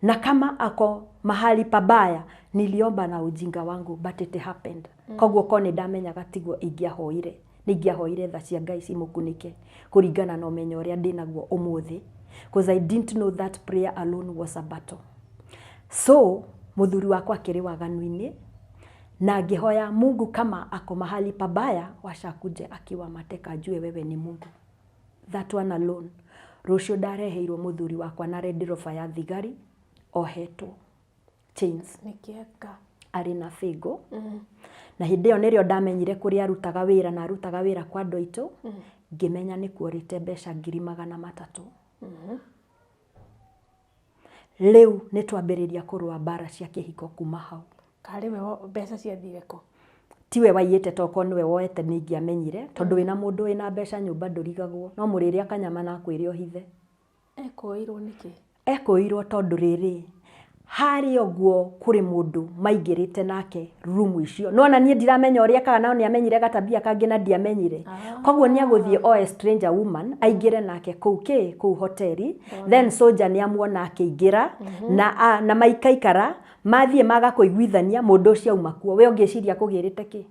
na kama ako mahali pabaya niliomba na ujinga wangu but it happened. Koguo ko nĩ ndamenyaga tiguo ingĩahoire, nĩ ingĩahoire tha cia Ngai cimũkunĩke kũringana na ũmenyo ũrĩa ndĩnaguo ũmũthĩ, because I didn't know that prayer alone was a battle. So mũthuri wakwa akĩrĩ waganu-inĩ na ngĩhoya Mungu kama ako mahali pabaya wacha akuje akiwa mateka ajue wewe ni Mungu. That one alone. Rũciũ ndareheirwo mũthuri wakwa na Land Rover ya thigari ohetwo chains. Nĩkĩeka. Arĩ na bĩngũ. Na hĩndĩ ĩyo nĩrĩo ndamenyire kũrĩa arutaga wĩra na arutaga wĩra kwa andũ aitũ. Ngĩmenya nĩ kuorĩte mbeca 300,000. Rĩu nĩ twambĩrĩria kũrũa mbara cia kĩhiko kuma hau. Karĩ we mbeca ciathire kũ? Tiwe waiyĩte tokorwo nĩwe woete nĩ ingĩamenyire tondũ wĩna mũndũ wĩna mbeca nyũmba ndũrigagwo no mũrĩrĩa kanyama na akwĩre ũhithe. Ekũĩirwo nĩkĩ? Ekũĩirwo tondũ rĩrĩ harĩa ũguo kũrĩ mũndũ maingĩrĩte nake room icio. Nĩwona niĩ ndiramenya ũrĩa ekaga no nĩ amenyire gatabia kangĩ na ndiamenyire. Koguo nĩ agũthiĩ oe stranger woman aingĩre nake kũu kĩ kũu hoteli, then soldier nĩ amuona akĩingĩra na na maikaikara mathiĩ maga kũiguithania mũndũ ũcio auma kuo. We ũngĩciria akũgĩrĩte kĩ?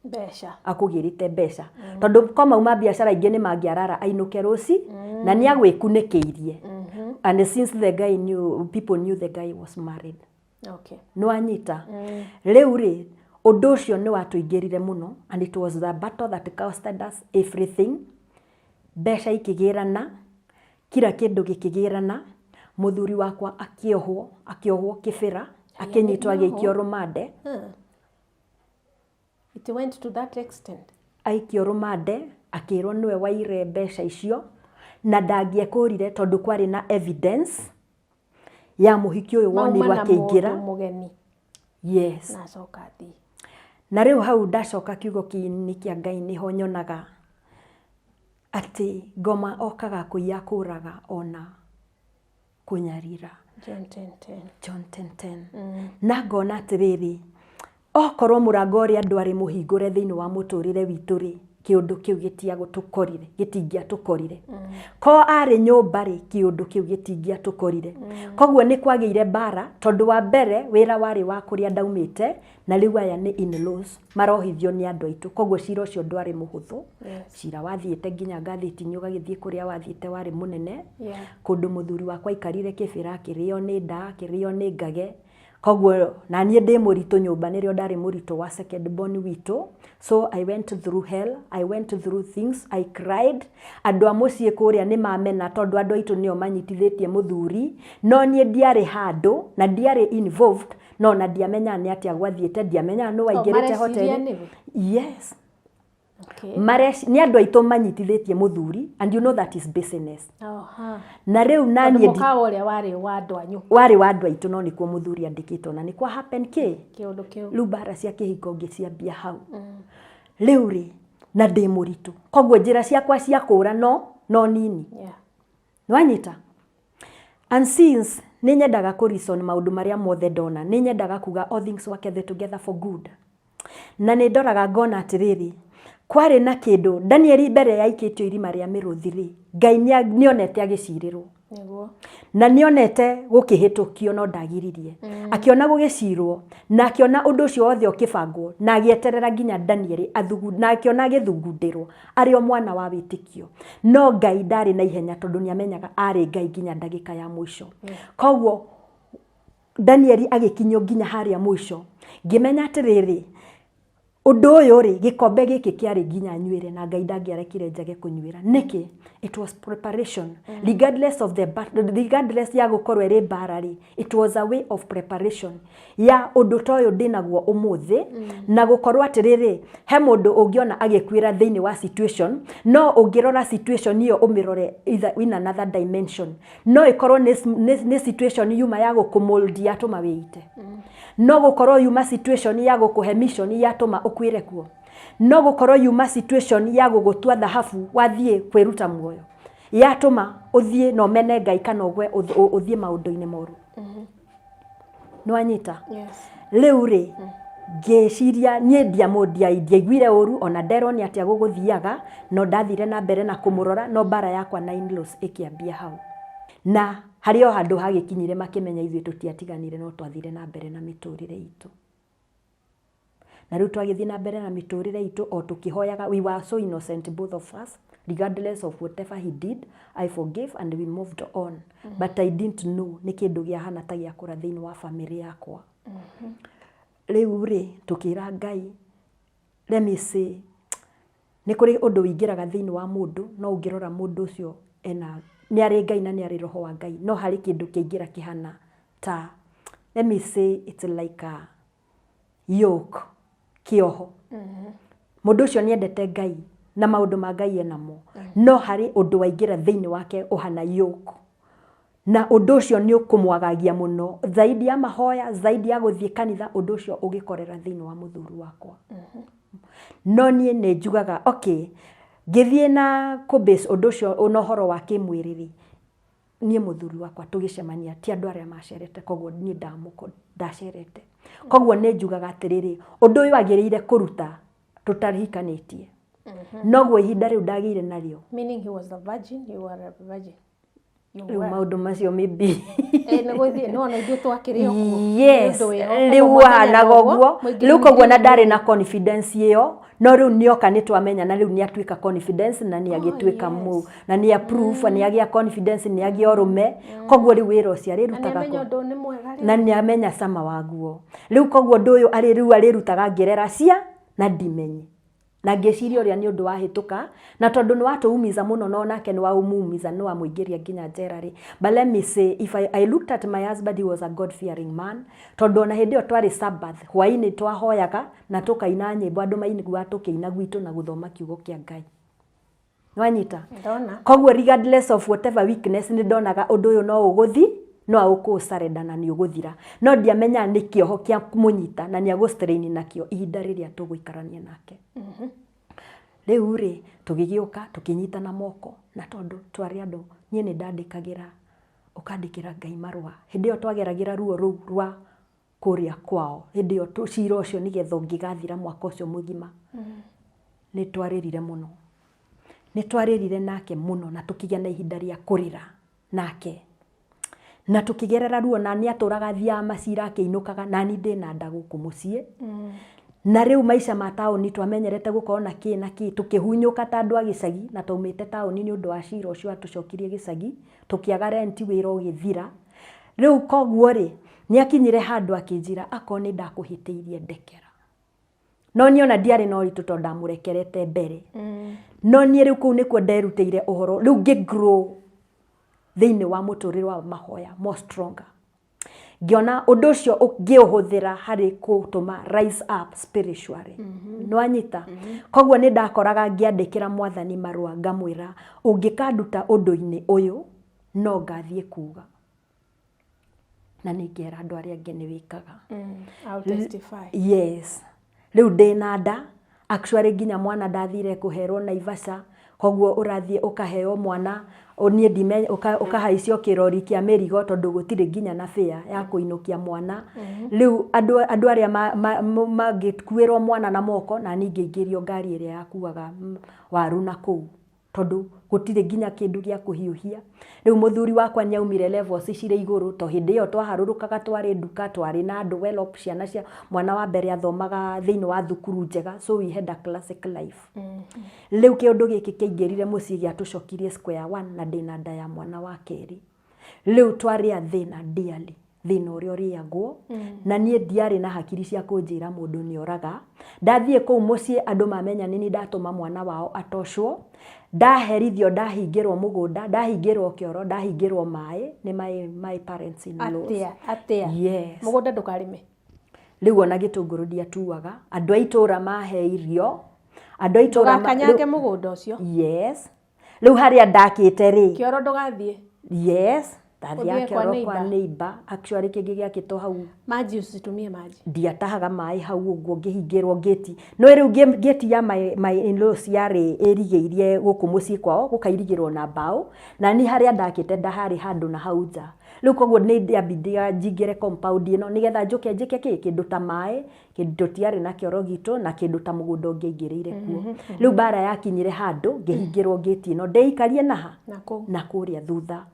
Mbeca. Akũgĩrĩte mbeca. Tondũ ko mauma biacara ingĩ nĩ mangĩarara ainũke rũci na nĩ agwĩkunĩkĩirie. And since the guy knew, people knew the guy was married. Okay. Nĩwanyita? Rĩu rĩ, ũndũ ũcio nĩ watũingĩrire mũno and it was the battle that costed us everything. Mbeca ikĩgĩrana, kila kĩndũ gĩkĩgĩrana, mũthuri wakwa akĩohwo, akĩohwo kĩbĩra, akĩnyitwo agĩikio rũmande. It went to that extent. Aikio rũmande, akĩrwo nĩwe waire mbeca icio, na ndangĩekũrire tondũ kwarĩ na evidence ya mũhiki ũyũ wonirwo Mauma na akĩingĩra. mũndũ mũgeni. Yes. Na acoka athiĩ. Na rĩu hau ndacoka kiugo kĩinĩ kĩa Ngai nĩho nyonaga atĩ ngoma okaga kũiya kũraga ona Kũnyarira. John 10:10. John 10:10. Na ngona atĩrĩrĩ, okorwo mũrango ũrĩa ndwarĩ mũhingũre thĩinĩ wa mũtũrĩre witũ rĩ, kĩũndũ kĩu gĩtiagũtũkorire, gĩtingĩatũkorire. Ko arĩ nyũmba rĩ, kĩũndũ kĩu gĩtingĩatũkorire. Koguo nĩ kwagĩire mbara, tondũ wa mbere wĩra warĩ wa kũrĩa ndaumĩte, na rĩu aya nĩ in-laws marohithio nĩ andũ aitũ, koguo cira ũcio ndwarĩ mũhũthũ. Cira wathiĩte nginya ngathĩti-inĩ, ũgagĩthiĩ kũrĩa wathiĩte warĩ mũnene. Kũndũ mũthuri wakwa aikarire kĩbĩra akĩrĩo nĩ nda, akĩrĩo nĩ ngage. Koguo na niĩ ndĩ mũritũ nyũmba, nĩrĩo ndarĩ mũritũ wa second born witũ. So I went through hell, I went through things, I cried. Andũ a mũciĩ kũrĩa nĩ mamena, tondũ andũ aitũ nĩo manyitithĩtie mũthuri, no niĩ ndiarĩ handũ na ndiarĩ involved, no na ndiamenyaga nĩ atĩa gwathiĩte, ndiamenyaga nũ waingĩrĩte Mareciria hoteli. Nĩwe? Yes. Okay. Nĩ andũ aitũ manyitithĩtie mũthuri, and you know that is business. Na rĩu na Tondũ niĩ mũkawa ũrĩa warĩ wa andũ anyu. Warĩ wa andũ aitũ, no nĩkuo mũthuri andĩkĩtwo, na nĩkwa happen kĩ Kĩũndũ kĩu. Rĩu mbara cia kĩhiko ngĩciambia hau rĩu rĩ, na ndĩ mũritũ, koguo njĩra ciakwa cia kũra no nini. Nĩwanyita? And since nĩ nyendaga kũ reason maũndũ marĩa mothe ndona, nĩ nyendaga kuga all things work together for good, na nĩ ndoraga ngona atĩrĩrĩ, kwarĩ na kĩndũ Danieli mbere yaikĩtio irima rĩa mĩrũthi rĩ, Ngai nĩonete agĩcirĩrwo. Na nĩonete gũkĩhĩtũkio, no ndagiririe. Akĩona gũgĩcirwo na akĩona ũndũ ũcio wothe ũkĩbangwo, na agĩeterera nginya Danieli athugu, na akĩona agĩthugundĩrwo arĩ o mwana wa wĩtĩkio, no Ngai ndarĩ na ihenya, tondũ nĩamenyaga arĩ Ngai nginya ndagĩka ya mũico. Koguo Danieli agĩkinyio nginya harĩa mũico, ngĩmenya atĩrĩrĩ, ũndũ ũyũ rĩ, gĩkombe gĩkĩ kĩarĩ nginya nyuĩre, na Ngai ndangĩarekire njage kũnyuĩra. Nĩkĩ? It was preparation. Regardless of the regardless ya gũkorwo ĩrĩ mbara rĩ, it was a way of preparation ya ũndũ ta ũyũ ndĩnaguo ũmũthĩ. Na gũkorwo atĩrĩrĩ, he mũndũ ũngĩona agĩkuĩra thĩinĩ wa situation, no ũngĩrora situation ĩyo, ũmĩrore either in another dimension, no ĩkorwo nĩ situation yuma ya gũkũmold yatũma wĩite, no gũkorwo yuma situation ya gũkũhe mission yatũma ũkuĩre kuo, no gũkorwo yuma situation ya gũgũtua thahabu wathiĩ kwĩruta muoyo yatũma ũthiĩ na ũmene Ngai, kana ũgwe ũthiĩ maũndũ-inĩ moru. Nĩwanyita? Yes. Rĩu rĩ, ngĩciria niĩ ndiaiguire ũru ona nderwo nĩ atĩa gũgũthiaga, no ndathire na mbere na kũmũrora, no mbara yakwa na in-laws ĩkĩambia hau, na harĩ o handũ hagĩkinyire makĩmenya ithuĩ tũtiatiganire, no twathire na mbere na mĩtũrĩre itũ. Na rĩu twagĩthiĩ na mbere na mĩtũrĩre itũ o tũkĩhoyaga. We were so innocent, both of us. Regardless of whatever he did, I forgave and we moved on. But I didn't know nĩ kĩndũ gĩahana ta gĩakũra thĩinĩ wa family yakwa. Rĩu rĩ, tũkĩra Ngai, let me say, nĩ kũrĩ ũndũ ũingĩraga thĩinĩ wa mũndũ, no ũngĩrora mũndũ ũcio ena nĩ arĩ Ngai na nĩ arĩ roho wa Ngai, no harĩ kĩndũ kĩaingĩra kĩhana ta, let me say, it's like a yoke, kĩoho. Mũndũ ũcio nĩ endete Ngai na maũndũ ma Ngai enamo, no harĩ ũndũ waingĩra thĩinĩ wake ũhana yoke, na ũndũ ũcio nĩ ũkũmwagagia mũno zaidi ya mahoya, zaidi ya gũthiĩ kanitha. Ũndũ ũcio ũgĩkorera thĩinĩ wa mũthuri wakwa. No niĩ nĩ njugaga, okay, ngĩthiĩ na kũ-base ũndũ ũcio na ũhoro wa kĩmwĩrĩ rĩ, niĩ mũthuri wakwa tũgĩcemania ti andũ arĩa macerete, koguo niĩ ndacerete, koguo nĩ njugaga atĩrĩrĩ, ũndũ ũyũ agĩrĩire kũruta tũtahikanĩtie, noguo ihinda rĩu ndagĩire narĩo. Meaning he was a virgin, you were a virgin. You Rĩu were. Maũndũ macio maybe. Eh, nĩ gũthiĩ nĩ ona ithuĩ twakĩrĩ o kuo. Yes. Nĩ ũndũ wĩho. Rĩu Koguo wahanaga mwamenyana ũguo. Mũingĩ Rĩu koguo na mũingĩ. ndarĩ na confidence ĩyo, no rĩu nĩoka nĩ twamenya, na rĩu nĩ atuĩka confidence na nĩ agĩtuĩka mũ na nĩ approve, nĩ agĩa confidence, nĩ agĩa ũrũme, koguo rĩu wĩra ũcio Na nĩ arĩrutaga amenya ũndũ nĩ mwega rĩu. Na nĩ amenya cama waguo rĩu, koguo ũndũ ũyũ arĩ rĩu arĩrutaga ngĩrera cia na ndimenye, na ngĩciria ũrĩa nĩ ũndũ wahĩtũka, na tondũ nĩ watũumiza mũno, no nake nĩ waumumiza, nĩ wamũingĩria nginya njera rĩ. But let me say, if I looked at my husband, he was a God fearing man, tondũ ona hĩndĩ ĩyo twarĩ Sabbath hwaĩ-inĩ twahoyaga na tũkaina nyĩmbo, andũ maiguaga tũkĩina gwitũ na gũthoma kiugo kĩa Ngai. Nwanyita? Ndona. Koguo regardless of whatever weakness, nĩ ndonaga ũndũ ũyũ no ũgũthi, no ũkũũcarenda na nĩ ũgũthira, no ndiamenyaga nĩ kĩoho kĩa kũmũnyita na nĩ agũstrain nakĩo ihinda rĩrĩa tũgũikarania nake. Rĩu rĩ, tũgĩgĩũka tũkĩnyitana moko, na tondũ twarĩ andũ, niĩ nĩ ndandĩkagĩra Ũkandĩkĩra Ngai marũa. Hĩndĩ ĩyo twageragĩra ruo rũu rwa kũrĩa kwao, hĩndĩ ĩyo cira ũcio nĩgetha ũngĩgathira mwaka ũcio mũgima. Nĩ twarĩrire mũno. Nĩ twarĩrire nake mũno na tũkĩgĩa na ihinda rĩa kũrĩra nake. Na tũkĩgerera ruo na nĩ atũraga athiaga macira akĩinũkaga na niĩ ndĩna nda gũkũ mũciĩ. Na rĩu maica ma taũni twamenyerete gũkorwo na kĩ na kĩ, tũkĩhunyũka ta andũ a gĩcagi na twaumĩte taũni nĩ ũndũ wa cira ũcio watũcokirie gĩcagi, tũkĩaga rent wĩra ũgĩthira. Rĩu koguo rĩ, nĩ akinyire handũ akĩnjĩra akorwo nĩ ndakũhĩtĩirie ndekera. No niĩ ona ndiarĩ na ũritũ tondũ ndamũrekerete mbere. No niĩ rĩu kũu nĩkuo nderutĩire ũhoro, rĩu ngĩ grow thĩinĩ wa mũtũrĩre wa mahoya more stronger. Ngĩona ũndũ ũcio ngĩũhũthĩra harĩ kũtũma rise up spiritually. Nĩwanyita? Koguo nĩ ndakoraga ngĩandĩkĩra mwathani marũa ngamwĩra ũngĩkanduta ũndũ-inĩ ũyũ no ngathiĩ kuga. Na nĩ ngera andũ arĩa angĩ nĩ wĩkaga. I'll testify. Yes. Rĩu ndĩna nda, actually nginya mwana ndathire kũherwo Naivasha, koguo ũrathiĩ ũkaheo mwana, niĩ ndime, ũkahaicio kĩrori kĩa mĩrigo tondũ gũtirĩ nginya na fare ya kũinũkia mwana. Rĩu andũ arĩa mangĩkuĩrwo mwana na moko, na niĩ ngĩingĩrio ngari ĩrĩa yakuaga waru na kũu. Tondũ gũtirĩ nginya kĩndũ gĩa kũhiũhia. Rĩu mũthuri wakwa nĩ aumire levels cirĩ igũrũ, to hĩndĩ ĩyo twaharũrũkaga twarĩ nduka, twarĩ na andũ well off, ciana cia mwana wa mbere athomaga thĩinĩ wa thukuru njega, so we had a classic life. Rĩu kĩũndũ gĩkĩ kĩaingĩrire mũciĩ gĩatũcokirie square one na ndĩna nda ya mwana wa kerĩ. Rĩu twarĩ a thĩna dearly, thĩna ũrĩa ũrĩagwo, na niĩ ndiarĩ na hakiri cia kũnjĩra mũndũ nĩ oraga. Ndathiĩ kũu mũciĩ andũ mamenya nĩ niĩ ndatũma mwana wao atocwo, ndaherithio ndahingĩrwo mũgũnda, ndahingĩrwo kĩoro, ndahingĩrwo maĩ nĩ my parents in laws. Atĩa, atĩa? Yes. Mũgũnda ndũkarĩme? Rĩu ona gĩtũngũrũ ndiatuaga, andũ a itũra mahe irio, andũ a itũra Ndũgakanyange mũgũnda ũcio. Yes. Rĩu harĩa ndakĩte rĩ. Kĩoro ndũgathiĩ. Yes. Ndathiaga Ũthiĩ kwa kĩoro kwa neighbor. neighbor. Actually kĩngĩ gĩakĩtwo hau. Maji usitumie maji. Ndiatahaga maĩ hau ũguo ngĩhingĩrwo ngĩti. No rĩu ngĩti ya my in-laws yarĩ ĩrigĩirie gũkũ mũciĩ kwao, gũkairigĩrwo na mbaũ. Na niĩ harĩa ndakĩte ndaharĩ handũ na hau nja. Rĩu koguo nĩ ndambindaga njingĩre compound ĩno nĩgetha njũke njĩke kĩ? Kĩndũ ta maĩ, kĩndũ tũtiarĩ na kĩoro gitũ na kĩndũ ta mũgũnda ũngĩaingĩrĩire kuo. Rĩu mbara yakinyire handũ ngĩhingĩrwo ngĩti ĩno ndĩikarie na ha? Na kũu. Na kũrĩa thutha.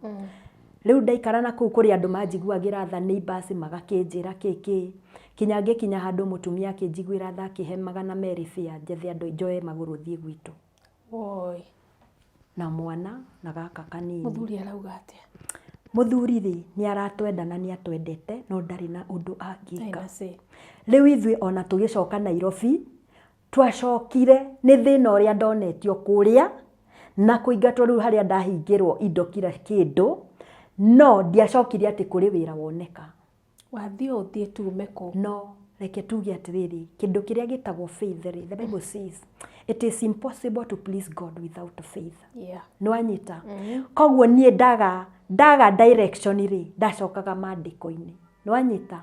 Rĩu ndaikara na kũu kũrĩ andũ manjiguagĩra tha neighbors magakĩnjĩra kĩ kĩ. Kinya ngĩkinya handũ mũtumia akĩnjiguĩra tha akĩhe 200 fare njethe andũ njoe magũrũ thiĩ gwitũ. Woi. Na mwana na gaka kanini. Mũthuri arauga atĩa? Mũthuri rĩ nĩ aratwenda na nĩ atwendete no ndarĩ na ũndũ angĩka. Ndarĩ na say. Rĩu ithuĩ ona tũgĩcoka Nairobi twacokire nĩ thĩna ũrĩa ndonetio kũrĩa na kũingatwo rĩu harĩa ndahingĩrwo indo kila kĩndũ, no ndiacokire atĩ kũrĩ wĩra woneka. Wathiĩ ũthiĩ tume kũ? No reke tuge atĩrĩrĩ, kĩndũ kĩrĩa gĩtagwo faith rĩ, the Bible says it is impossible to please God without faith. Nĩwanyita? Koguo niĩ ndaga direction rĩ, ndacokaga maandĩko-inĩ. Nĩwanyita?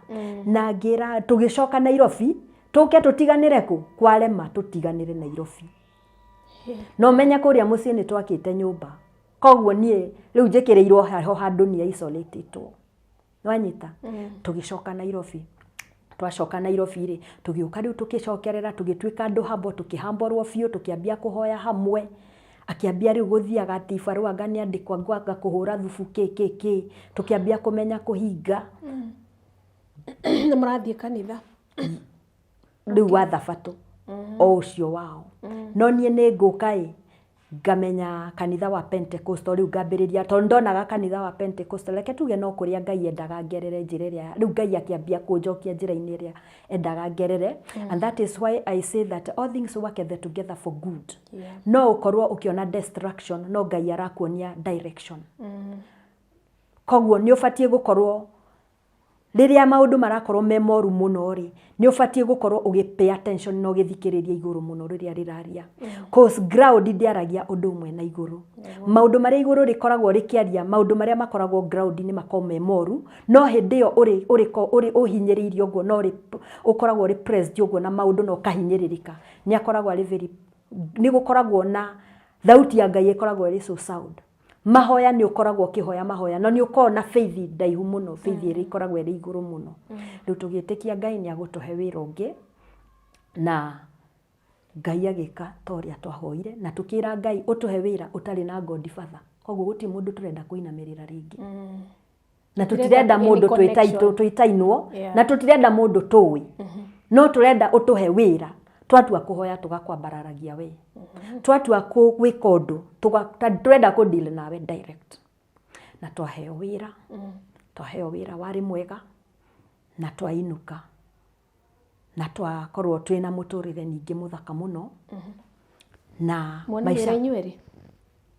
Na ngĩra, tũgĩcoka Nairobi, tũke tũtiganĩre kũ? Kwarema tũtiganĩre Nairobi. No menye kũrĩa mũciĩ nĩ twakĩte nyũmba. Koguo niĩ rĩu njĩkĩrĩirwo ho handũ nĩ isolatĩtwo. Nĩwanyita? Tũgĩcoka Nairobi. Twacoka Nairobi rĩ, tũgĩũka rĩu tũgĩcokerera, tũgĩtuĩka andũ hamwe, tũkĩhamborwo biũ, tũkĩambia kũhoya hamwe. Akĩambia rĩu gũthiaga atĩ ibarũa anga nĩ andĩkwo anga kũhũra thubu kĩ kĩ kĩ. Tũkĩambia kũmenya kũhinga. Nĩ mũrathiĩ kanitha? Rĩu wa thabatũ, o ũcio wao. No niĩ nĩ ngũka ĩ, ngamenya kanitha wa Pentecostal rĩu ngambĩrĩria, tondũ ndonaga kanitha wa Pentecostal, reke tuge no kũrĩa Ngai endaga ngerere njĩra ĩrĩa, rĩu Ngai akĩambia kũnjokia njĩra-inĩ ĩrĩa endaga ngerere. And that is why I say that all things work together for good. No ũkorwo ũkĩona destruction, no Ngai arakuonia direction. Koguo nĩ ũbatiĩ gũkorwo rĩrĩa maũndũ marakorwo me moru mũno rĩ, nĩ ũbatiĩ gũkorwo ũgĩ pay attention na ũgĩthikĩrĩria igũrũ mũno rĩrĩa rĩraria. Cause ground ndĩaragia ũndũ ũmwe na igũrũ. Maũndũ marĩa igũrũ rĩkoragwo rĩkĩaria, maũndũ marĩa makoragwo ground nĩ makoragwo me moru, no hĩndĩ ĩyo ũrĩ ũhinyĩrĩirio ũguo, no ũkoragwo ũrĩ pressed ũguo na maũndũ na ũkahinyĩrĩrĩka. Nĩ akoragwo arĩ very, nĩ gũkoragwo na thauti ya Ngai ĩkoragwo ĩrĩ so sound. Mahoya nĩ ũkoragwo ũkĩhoya mahoya, no nĩ ũkoragwo na faith ndaihu mũno, faith ĩrĩa ĩkoragwo ĩrĩ igũrũ mũno. Rĩu tũgĩtĩkia Ngai nĩ agũtũhe wĩra ũngĩ, na Ngai agĩka ta ũrĩa twahoire, na tũkĩra Ngai ũtũhe wĩra ũtarĩ na godfather. Koguo gũtirĩ mũndũ tũrenda kũinamĩrĩra rĩngĩ. Na tũtirenda any mũndũ connection. twĩtainwo, na tũtirenda mũndũ tũĩ, no tũrenda ũtũhe wĩra. Twatua kũhoya tũgakwambararagia we, twatua gwĩka ũndũ tũrenda kũ deal nawe direct. Na twaheo wĩra, twaheo wĩra warĩ mwega, na twainũka na twakorwo twĩna mũtũrĩre ningĩ mũthaka mũno na Muona wĩra inyuĩ?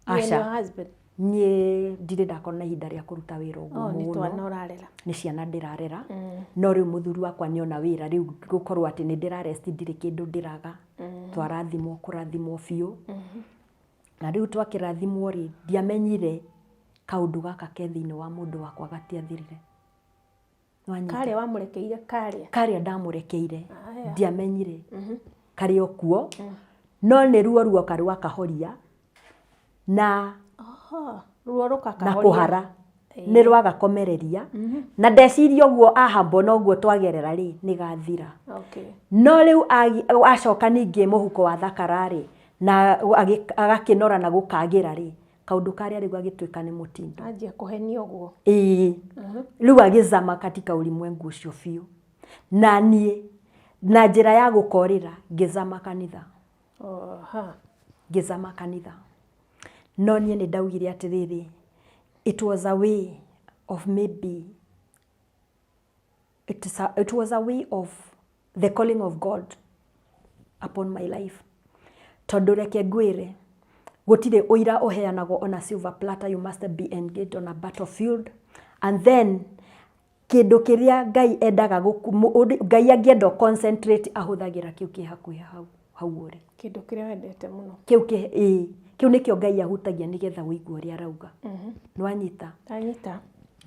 You and Aca. your husband? Niĩ ndirĩ ndakorwo na ihinda rĩa kũruta wĩra ũguo Oh, nĩ mũno. twana ũrarera. Nĩ ciana ndĩrarera, no rĩu mũthuri wakwa nĩ ona wĩra rĩu gũkorwo atĩ nĩ ndĩrarest, ndirĩ kĩndũ ndĩraga. Twarathimwo kũrathimwo biũ, na rĩu twakĩrathimwo rĩ, ndiamenyire kaũndũ gaka ke thĩinĩ wa mũndũ wakwa gatiathirire. Nĩwanyita? Karĩa wamũrekeire karĩa? Karĩa ndamũrekeire. Aya. Ndiamenyire karĩ o kuo, no nĩ ruo ruoka rwakahoria na Oho, ruo na rũkakahoria. Kũhara nĩ rwagakomereria, na ndeciria ũguo ahambwo na ũguo twagerera rĩ, nĩ gathira. No rĩu acoka ningĩ mũhuko wa thakara rĩ, na agakĩnora na gũkagĩra rĩ, kaũndũ karĩa rĩu gagĩtuĩka nĩ mũtindo. Anjia kũhenia ũguo. Ĩĩ, rĩu agĩzama katika ulimwengu ũcio biũ, na niĩ na njĩra ya gũkorĩra ngĩzama kanitha. Ngĩzama kanitha, no niĩ nĩ ndaugire atĩrĩrĩ, it was a way of maybe it was a way of the calling of God upon my life, tondũ reke ngwĩre, gũtirĩ ũira ũheanagwo on a silver platter. You must be engaged on a battlefield, and then kĩndũ kĩrĩa Ngai endaga Ngai angĩenda ũ concentrate, ahũthagĩra kĩu kĩ hakuhĩ hau hau ũrĩ. Kĩndũ kĩrĩa wendete mũno. Kĩu kĩ ĩĩ, kĩu nĩkĩo Ngai ahutagia nĩgetha ũigue ũrĩa arauga. Nĩwanyita? Ndanyita.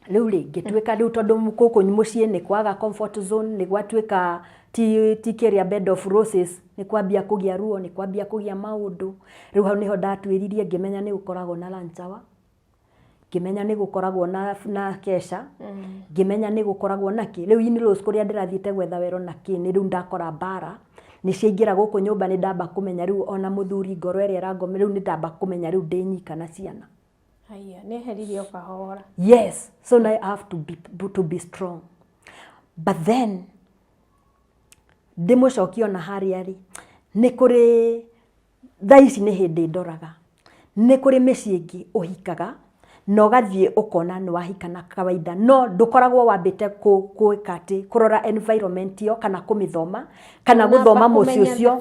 Rĩu rĩ, ngĩtuĩka rĩu, tondũ gũkũ mũciĩ nĩ kwaga comfort zone, nĩ gwatuĩka ti kĩrĩa bed of roses, nĩ kwambia kũgĩa ruo, nĩ kwambia kũgĩa maũndũ. Rĩu hau nĩho ndatuĩririe, ngĩmenya nĩ gũkoragwo na lunch hour, ngĩmenya nĩ gũkoragwo na kesha, ngĩmenya nĩ gũkoragwo na kĩ. Rĩu in-laws kũrĩa ndĩrathiĩte gwetha wero na kĩ, nĩ rĩu ndakora mbara nĩ ciaingĩra gũkũ nyũmba. Nĩ ndamba kũmenya rĩu ona mũthuri ngoro ĩrĩa ĩrangome, rĩu nĩ ndamba kũmenya rĩu ndĩ nyika na ciana. Haya, nĩ eheririe o kahora. Yes, so now I have to be strong. But then ndĩmũcokie ona harĩa rĩ, nĩ kũrĩ thaa ici nĩ hĩndĩ ndoraga, nĩ kũrĩ mĩciĩ ĩngĩ ũhikaga na ũgathiĩ ũkona nĩ wahika na kawaida, no ndũkoragwo wambĩte gwĩka atĩ kũrora environment ĩyo kana kũmĩthoma kana gũthoma mũciĩ ũcio.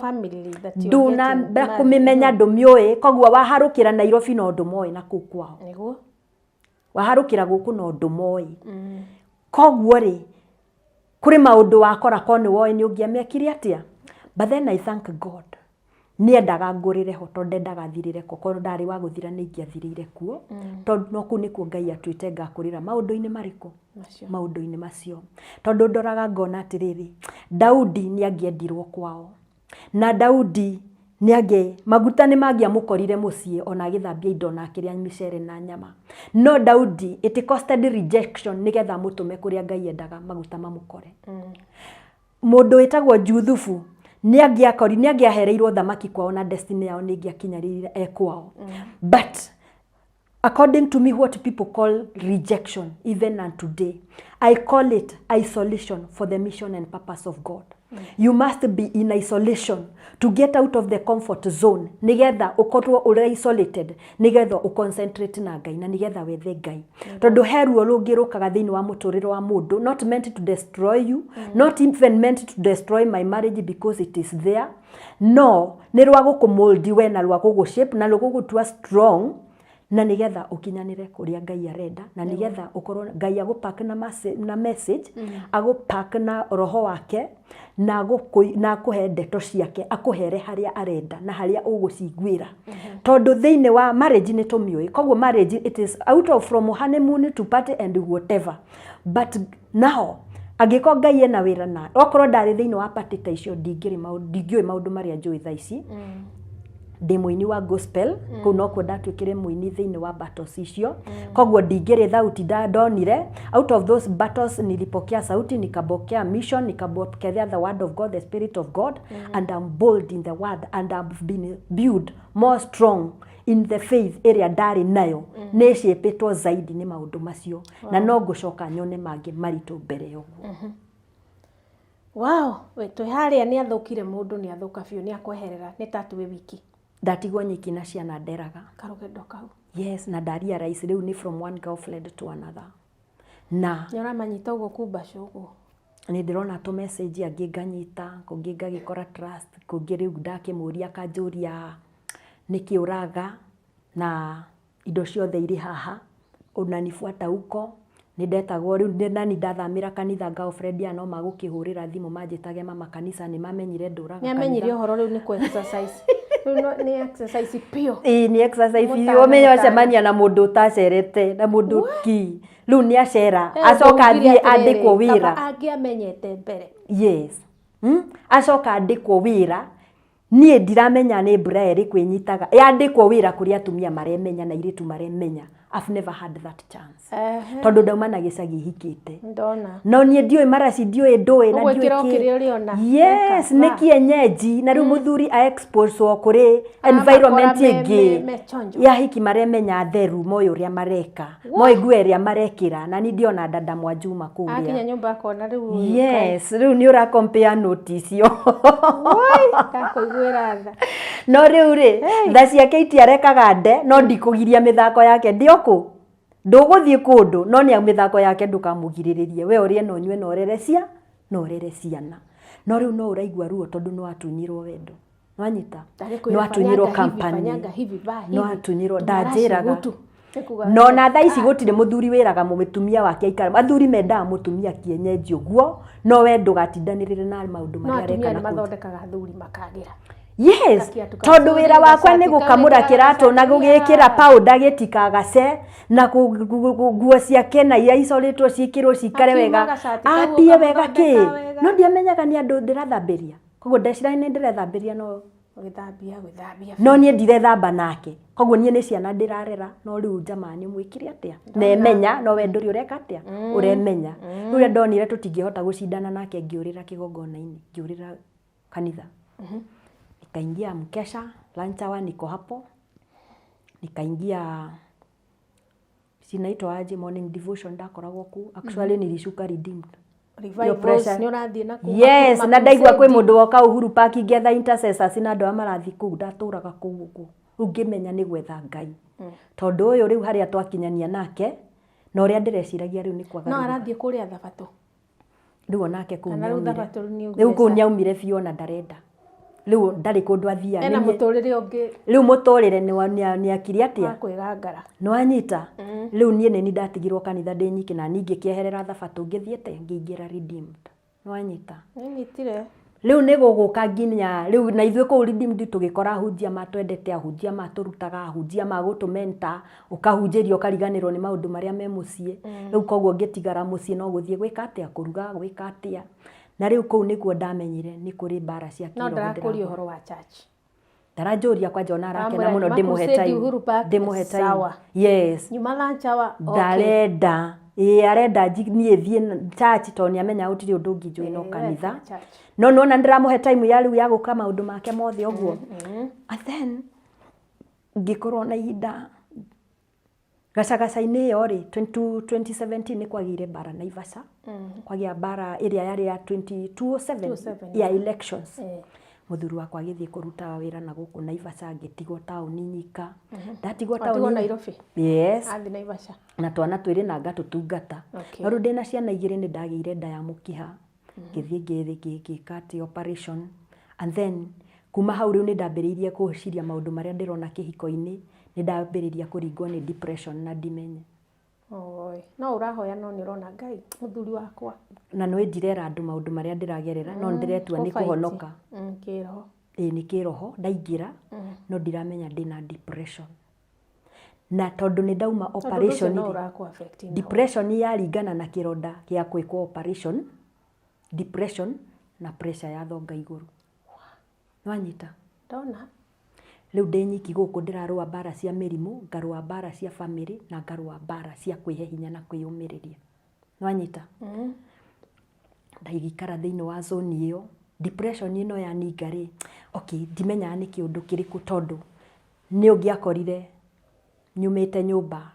Ndunamba kũmĩmenya, ndũmĩũĩ. Koguo waharũkĩra Nairobi no ndũmoĩ, na kũu kwao waharũkĩra gũkũ no ndũmoĩ. Koguo rĩ, kũrĩ maũndũ wakora ko nĩ woĩ nĩ ũngĩamekire atĩa. But then I thank God nĩendaga ngũrĩre ho, tondũ ndendaga thirĩre ko. Korwo ndarĩ wa gũthira, nĩ ingĩathirĩire kuo, tondũ no kũu nĩkuo Ngai atuĩte ngakũrĩra maũndũ-inĩ marĩkũ? Macio. Maũndũ-inĩ macio, tondũ ndoraga ngona atĩrĩrĩ, Daudi nĩ angĩendirwo kwao, na Daudi nĩ angĩ maguta nĩ mangĩamũkorire mũciĩ ona agĩthambia indo na akĩrĩa mĩcere na nyama. No Daudi, it costed rejection nĩgetha amũtũme kũrĩa Ngai endaga maguta mamũkore. Mũndũ wĩtagwo Juthubu nĩ angĩakori, nĩ angĩahereirwo thamaki kwao, na destiny yao nĩ ĩngĩakinyarĩire e kwao. But according to me, what people call rejection, even and today I call it isolation for the mission and purpose of God. You must be in isolation to get out of the comfort zone, nigetha ũkorwo ũrĩ isolated, nigetha ũconcentrate na Ngai, na nigetha wethe Ngai, tondũ he ruo rũngĩ rũkaga thĩinĩ wa mũtũrĩre wa mũndũ, not meant to destroy you, not even meant to destroy my marriage because it is there, no nĩ rwa gũkũmold we, na rwa gũgũshape, na rwa gũgũtua strong, na nigetha ũkinyanĩre kũrĩa Ngai arenda, na nigetha ũkorwo Ngai agũpack na message, agũpack na roho wake, na akũhe ndeto ciake, akũhere harĩa arenda na harĩa ũgũciguĩra, tondũ thĩinĩ wa marriage nĩ tũmĩũĩ. Koguo marriage, it is out of from honeymoon to party and whatever, but now angĩkorwo Ngai ena wĩra na okorwo ndarĩ thĩinĩ wa party ta icio, ndingĩrĩ maũndũ, ndingĩũĩ maũndũ marĩa njũĩ thaa ici. Ndĩ mũini wa gospel kũu, nokuo ndatuĩkire mũini thĩinĩ wa battles icio. Koguo ndingĩrĩ thauti ndonire out of those battles. Nilipokea sauti, nikapokea mission, nikapokea the word of God, the spirit of God, and I'm bold in the word and I've been built more strong in the faith. Ĩrĩa ndarĩ nayo nĩ ĩcĩpĩtwo zaidi nĩ maũndũ macio, na no ngũcoka nyone mangĩ maritũ mbere ya ũguo. Wow, we twĩ harĩa nĩ athũkire, mũndũ nĩ athũka biũ, nĩ akweherera, nĩ ta twĩ wiki. Ndatigwo nyiki na ciana nderaga. Karũgendo kau. Yes, na ndarealize rĩu nĩ from one girlfriend to another na Nĩ ũramanyita ũguo kumbaca ũguo. Nĩ ndĩrona tũ message, angĩ nganyita, kũngĩ ngagĩkora trust, kũngĩ rĩu ndakĩmũria akanjũria nĩkĩ ũraga na indo ciothe irĩ haha, unanifuata huko. Nĩ ndetagwo rĩu nani ndathamĩra kanitha, girlfriend ya no magũkĩhũrĩra thimũ manjĩtage mama kanitha, nĩ mamenyire ndũraga. Nĩ amenyire ũhoro rĩu nĩ kũ exercise. Rĩu nĩ exercise biũ. Ĩĩ, nĩ exercise. Mũtana, Ũmenye mũtana. wacemania na mũndũ ũtacerete na mũndũ ki rĩu nĩ acera, Eh, acoka ũngĩugire athiĩ atĩrĩrĩ, andĩkwo wĩra. Kaba angĩamenyete mbere. Yes, Acoka andĩkwo wĩra, niĩ ndiramenya nĩ mbura ĩrĩkũ ĩnyitaga yandĩkwo wĩra kũrĩa atumia maremenya na airĩtu maremenya. I've never had that chance tondũ ndauma na gĩcagi hikĩte. Ndona. No niĩ ndiũĩ maraci, ndiũĩ ndũĩ na Ũguo ndiũĩ ĩkĩra o kĩ. kĩrĩa ũrĩona. Yes. Weka, Nĩ wa. kienyeji, na rĩu mũthuri a exposwo kũrĩ environment Amakora ĩngĩ me chonjo. ya hiki maremenya theru, moĩ ũrĩa mareka, moĩ nguo ĩrĩa marekĩra, na ni ndiona dada Mwajuma Akinya kũrĩa. nyũmba akona rĩu ũyũ. Yes, rĩu nĩ ũra compare note icio. Ndakũiguĩra tha. No rĩu rĩ, tha ciake itiarekaga nde, no ndikũgiria mĩthako yake, ndiokũ ndũgũthiĩ kũndũ, no nĩ mĩthako yake ndũkamũgirĩrĩrie, we ũrĩe na ũnyue na ũrere cia na ũrere ciana. No rĩu no ũraigua ruo tondũ nĩ watunyirwo wendo, nwanyita, Ndagĩkwĩra nĩ watunyirwo fanyanga hivi, company, fanyanga hivi, vaa hivi. nĩ watunyirwo Tumarashi ndanjĩraga. gutu. Nĩ kuga No na thaa ici gũtirĩ mũthuri wĩraga mũtumia wake aikare. Athuri mendaga mũtumia kienyeji ũguo, no we ndũgatindanĩrĩre na maũndũ no marĩa atumia areka nĩ na kũu. mathondekaga athuri makagĩra. Yes. Gakiatu Tondũ kazuri, wĩra wakwa nĩ gacati gũkamũra kau kĩratũ na wĩkĩraga gũgĩkĩra gacati. powder gĩtikagace na nguo ciake na iria icorĩtwo ciĩkĩrwo cikare Akiuma wega, gacati kau apie wega kĩ. ũkamũthondeka wega. No ndiamenyaga nĩ andũ ndĩrathambĩria, koguo ndeciragia nĩ ndĩrethambĩria, no Gwĩthambia, gwĩthambia. No niĩ ndirethamba nake, koguo niĩ nĩ ciana ndĩrarera. No rĩu jamaa nĩ mwĩkire atĩa nemenya, no we ndũrĩ ũreka atĩa ũremenya. Rĩu ũrĩa ndonire tũtingĩhota gũcindana nake, ngĩũrĩra kĩgongona-inĩ, ngĩũrĩra kanitha, nikaingia mkesha lunch hour, niko hapo, nikaingia sinaitwa aje, morning devotion, ndakoragwo ku. Actually nilishuka Redeemed. Hiyo Revivals, pressure. nĩ ũrathiĩ na kũu Yes, na ndaigua kwĩ mũndũ woka Uhuru Park ngĩetha intercessors na andũ arĩa marathiĩ kũu, ndatũraga kũu ũguo. Rĩu ngĩmenya nĩ gwetha Ngai, tondũ ũyũ rĩu harĩa twakinyania nake na ũrĩa ndĩreciragia rĩu nĩ No kwagarũrũka. arathiĩ kũrĩa thabatũ. Rĩu onake kũu Kana rĩu nĩaumire. thabatũ rĩu nĩ Rĩu kũu ũngĩeca. nĩaumire biũ, ona ndarenda, rĩu ndarĩ kũndũ athiaga. Ena mũtũrĩre ũngĩ. Rĩu mũtũrĩre nĩ akiri Wa atĩa kwĩgangara. Nĩwanyita? Rĩu niĩ nĩ ndatigirwo kanitha ndĩ nyiki, na ningĩ kĩeherera thabatũ ngĩthiĩte ngĩingĩra Redeemed, nĩwanyita? Nĩnyitire. Rĩu nĩ gũgũka nginya rĩu na ithuĩ kũu Redeemed tũgĩkora ahunjia matwendete, ahunjia matũrutaga, ahunjia magũtũmenta, ũkahunjĩrio ũkariganĩrwo nĩ maũndũ marĩa me mũciĩ. Rĩu koguo ngĩtigara mũciĩ no gũthiĩ gwĩka atĩa, kũruga, gwĩka atĩa, na rĩu kũu nĩkuo ndamenyire nĩ kũrĩ mbara cia No kĩroho. ndarakũria Ndĩrarũa. ũhoro wa church. Ndaranjũria kwanja, ona arakena Amwĩra, mũno "Nyuma ndĩmũhe crusade time, Uhuru Park, ndĩmũhe time. sawa." Yes. Nyuma lunch hour, okay. Ndarenda, ĩĩ, arenda niĩ thiĩ church tondũ nĩamenya gũtirĩ ũndũ ũngĩ njũĩ no Ĩĩ, kanitha. we, church. No nona ndĩramũhe time ya rĩu ya gũka maũndũ make mothe ũguo. And then ngĩkorwo na ihinda gacagaca-inĩ ĩyo rĩ, 2017 nĩ kwagĩire mbara Naivasha, kwagĩa mbara ĩrĩa yarĩ ya 2007. 2007. Ya elections. Eh. Mũthuri wakwa agĩthiĩ kũruta wĩra na gũkũ Naivasha, ngĩtigwo taũni nyika, ndatigwo Watigwo taũni. Nairobi? Yes. Athiĩ Naivasha. Na twana twĩrĩ na ngatũtungata. No rĩu ndĩna ciana igĩrĩ nĩ ndagĩire nda ya mũkiha, ngĩthiĩ ngĩka atĩ operation, and then kuma hau rĩu nĩ ndambĩrĩirie gwĩciria maũndũ marĩa ndĩrona kĩhiko-inĩ, nĩ ndambĩrĩria kũringwo nĩ depression na ndimenye. Oi. No ũrahoya, no nĩ ũrona Ngai mũthuri wakwa. Na nĩ ndirera andũ maũndũ marĩa ndĩragerera, no nĩ ndĩretua nĩ Kũfight. kũhonoka. Kĩroho. Ĩĩ, nĩ kĩroho ndaingĩra, no ndiramenya ndĩna depression, na tondũ nĩ ndauma Tondũ ũndũ ũcio operation no rĩ, ũrakũ affect na depression yaringana na kĩronda gĩa gwĩkwo operation, depression na pressure ya thonga igũrũ, nwanyita? Ndona. Rĩu ndĩ nyiki gũkũ ndĩrarũa mbara cia mĩrimũ, ngarũa mbara cia family na ngarũa mbara cia kwĩhe hinya na kwĩyũmĩrĩria. Nĩwanyita? Ndaikara thĩinĩ wa zone ĩyo, depression ĩno yaninga rĩ, okay, ndimenyaga nĩ kĩũndũ kĩrĩkũ tondũ nĩ ũngĩakorire nyumĩte nyũmba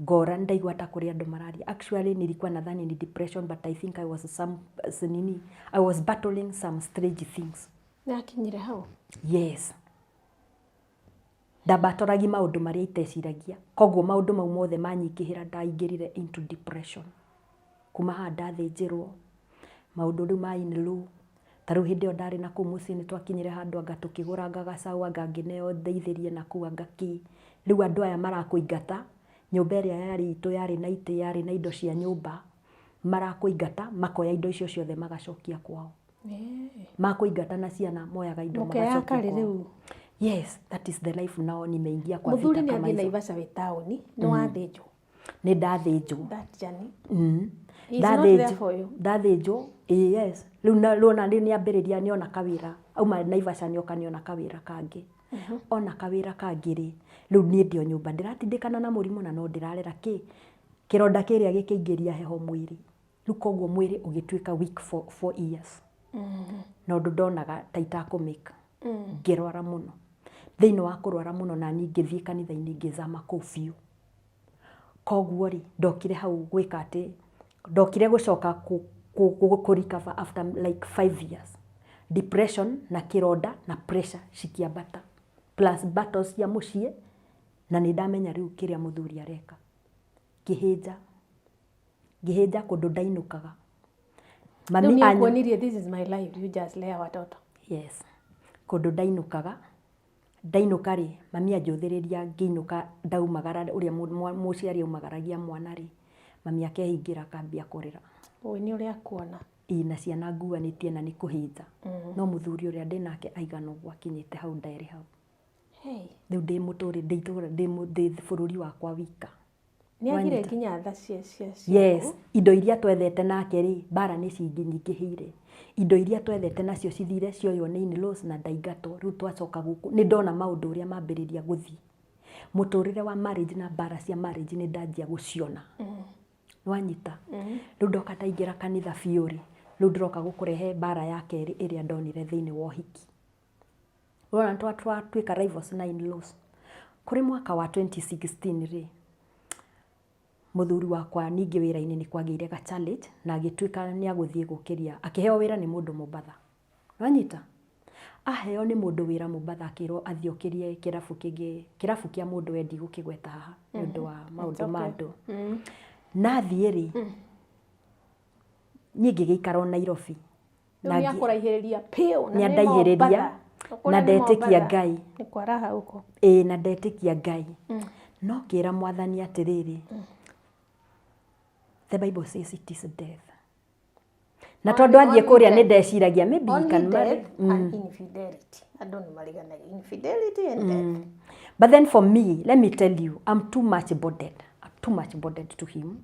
ngora ndaigua ta kũrĩ andũ mararia. Actually nilikuwa nadhani ni depression, but I think I was some nini, I was battling some strange things. Nĩakinyire hau? Yes. Ndambatoragi maũndũ marĩa iteciragia, koguo maũndũ mau mothe manyingĩhĩra ndaingĩrire into depression. Kuma haha ndathĩnjĩrwo, maũndũ rĩu ma in-law, ta rĩu hĩndĩ ĩyo ndarĩ na kũu mũciĩ nĩ twakinyire handũ anga tũkĩgũranga gacaũ, anga ngĩneo ndeithĩrie na kũu anga kĩ. Rĩu andũ aya marakũingata, nyũmba ĩrĩa yarĩ itũ yarĩ na itĩ, yarĩ na indo cia nyũmba, marakũingata, makoya indo icio ciothe magacokia kwao. Makũingata na ciana moyaga indo Mũkeyaka magacokia rĩ kwao. Rĩu? Yes, that is the life now nimeingia kwa Mũthuri vita nĩ kama athiĩ hizo. Naivasha wĩ taũni, nĩ wathĩnjwo. Nĩ ndathĩnjwo. That journey. He is not there for you. Ndathĩnjwo, ĩĩ, yes. Rĩu rĩu ona rĩu nĩambĩrĩria nĩona kawĩra, auma Naivasha nĩoka nĩona kawĩra kangĩ. Ona kawĩra kangĩ rĩ, rĩu niĩ ndĩ o nyũmba ndĩratindĩkana na mũrimũ na no ndĩrarera kĩ kĩronda kĩrĩa gĩkĩingĩria heho mwĩrĩ. Rĩu koguo mwĩrĩ ũgĩtuĩka weak for 4 years. Na ũndũ ndonaga ta itakũmĩka. Ngĩrwara mũno. Thĩinĩ wa kũrwara mũno nani ngĩthiĩ kanitha-inĩ ngĩzama kũu biũ. Koguo rĩ, ndokire hau gwĩka atĩ, ndokire gũcoka kũ recover after like 5 years. Depression na kĩronda na pressure cikĩambata. Plus battles cia mũciĩ, na nĩ ndamenya rĩu kĩrĩa mũthuri areka. Ngĩhĩnja. Ngĩhĩnja kũndũ ndainũkaga. Rĩu Mami nĩ akuonirie this is my life, you just lea watoto. Yes. Kũndũ ndainũkaga, ndainũka rĩ, mami anjũthĩrĩria ngĩinũka ndaumagara ũrĩa mũciari aumagaragia mwana rĩ, mami akehingĩra akambia kũrĩra. Ũĩ nĩ ũrĩa akuona. Ĩ na ciana nguanĩtie na nĩ kũhĩnja. No mũthuri ũrĩa ndĩnake aigana ũguo akinyĩte hau ndarĩ hau. Hey. Rĩu ndĩ mũtũrĩ ndĩ itũra ndĩ bũrũri wakwa wika. Nĩ agire Wanyita. nginya tha cia Yes, indo iria twethete nake rĩ, mbara nĩ cinyingĩhĩire. Indo iria twethete nacio cithire cioywo nĩ in-laws na ndaingatwo. Rĩu twacoka gũkũ nĩ ndona maũndũ ũrĩa mambĩrĩria gũthiĩ. Mũtũrĩre wa marriage na mbara cia marriage nĩ ndanjia gũciona. Wanyita? Rĩu ndoka ndaingĩra kanitha biũ rĩ, rĩu ndĩroka gũkũrehe mbara ya kerĩ ĩrĩa ndonire thĩinĩ wa ũhiki. Ũrona twatuĩka rivals na in-laws. Kũrĩ mwaka wa 2016 rĩ, mũthuri wakwa ningĩ wĩra-inĩ nĩ kwagĩire ga challenge na agĩtuĩka nĩ agũthiĩ gũkĩria, akĩheo wĩra nĩ mũndũ Mombatha. Wanyita? Aheo nĩ mũndũ wĩra Mombatha akĩrwo athiĩ okĩrie kĩrabu kĩngĩ, kĩrabu kĩa mũndũ we ndigũkĩgweta haha nĩ ũndũ wa maũndũ ma andũ. Na athiĩ rĩ, niĩ ngĩgĩikara o Nairobi. Rĩu Na nĩ akũraihĩrĩria piũ na nĩ nĩ andaihĩrĩria Mombatha. Kũrĩa na nĩ ndetĩkia Mombatha. Ngai. Nĩ kwaraha huko. Ĩĩ, na ndetĩkia Ngai. No ngĩra Mwathani atĩrĩrĩ, the Bible says it is death. Na tondũ athiĩ kũrĩa nĩ ndeciragia maybe he Only can marry. death and infidelity. Andũ nĩ mariganagia infidelity and death. But then for me, let me tell you, I'm too much burdened. I'm too much burdened to him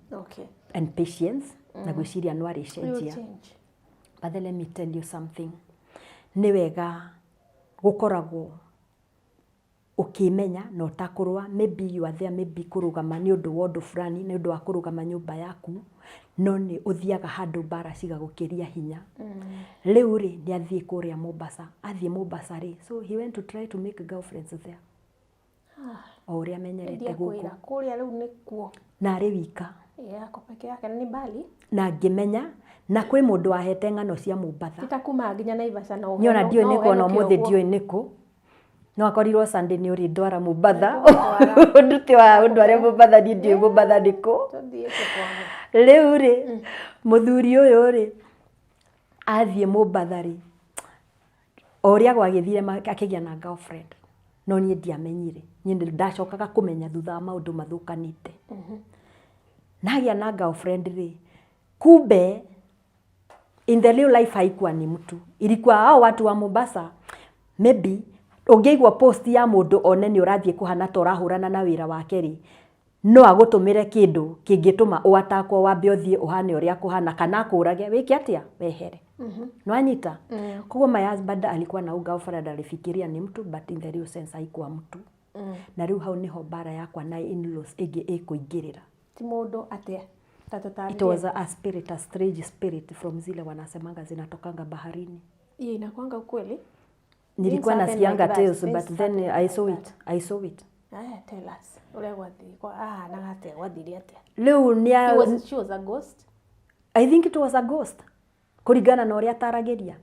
and patience na gwĩciria no We will arĩcenjia. change. But then let me tell you something. Nĩ wega gũkoragwo ũkĩmenya na ũtakũrũa, maybe you are there, maybe kũrũgama nĩ ũndũ wa ũndũ fulani, nĩ ũndũ wa kũrũgama nyũmba yaku, no nĩ ũthiaga handũ mbara cigagũkĩria hinya. Rĩu rĩ, nĩ athiĩ kũrĩa Mombasa. Athiĩ Mombasa rĩ, so he went to try to make girlfriends there. O ũrĩa amenyerete Ndia gũkũ. kwĩra kũrĩa rĩu nĩkuo. Na arĩ wika. Yako peke yake na nĩ mbali. Na ngĩmenya, na kwĩ mũndũ wahete ng'ano cia Mombatha. Ti ta kuma nginya Naivasha no Niĩ ona ndiũĩ no nĩkũ ona ũhenũke ũmũthĩ ũguo. ndiũĩ nĩkũ. No akorirwo Sunday nĩ ũrĩndwara Mombatha. Nĩngũgũtwara. Ndute wa ũndware Mombatha, niĩ ndiũĩ Mombatha nĩkũ. Tũthiĩte kwao. Rĩu rĩ, mũthuri ũyũ rĩ, athiĩ Mombatha rĩ, o ũrĩa gwagĩthire akĩgĩa na girlfriend. No niĩ ndiamenyire. Niĩ nĩ ndacokaga kũmenya thutha wa maũndũ mathũkanĩte. Na agĩa na girlfriend rĩ, kumbe in the real life haikuwa ni mtu, ilikuwa hao watu wa Mombasa. Maybe ũngĩigua post ya mũndũ one nĩ ũrathiĩ kũhana ta ũrahũrana na wĩra wake rĩ, no agũtũmĩre kĩndũ kĩngĩtũma ũatakwo wambe ũthiĩ ũhane ũrĩa kũhana kana akũrage wĩke atĩa wehere. Nwanyita? Koguo my husband alikuwa na girlfriend, alifikiria ni mtu, but in the real sense haikuwa mtu. Na rĩu hau nĩho mbara yakwa na in-laws ĩngĩ ĩkũingĩrĩra. Ti mũndũ atĩa? Ta tũtarĩrie. It was a spirit, a strange spirit from zile wanasemanga zinatokanga baharini. Hiyo inakuanga ukweli? Nilikuwa Things happen nasikianga like that. tales, Things but then happen I like saw that. it, I saw it. Aya, tell us. Ũrĩa gwathiĩ. Kwa ahanaga atĩa? Gwathire atĩa? Rĩu nĩ He was, she was a ghost. I think it was a ghost kũringana na ũrĩa ataragĩria,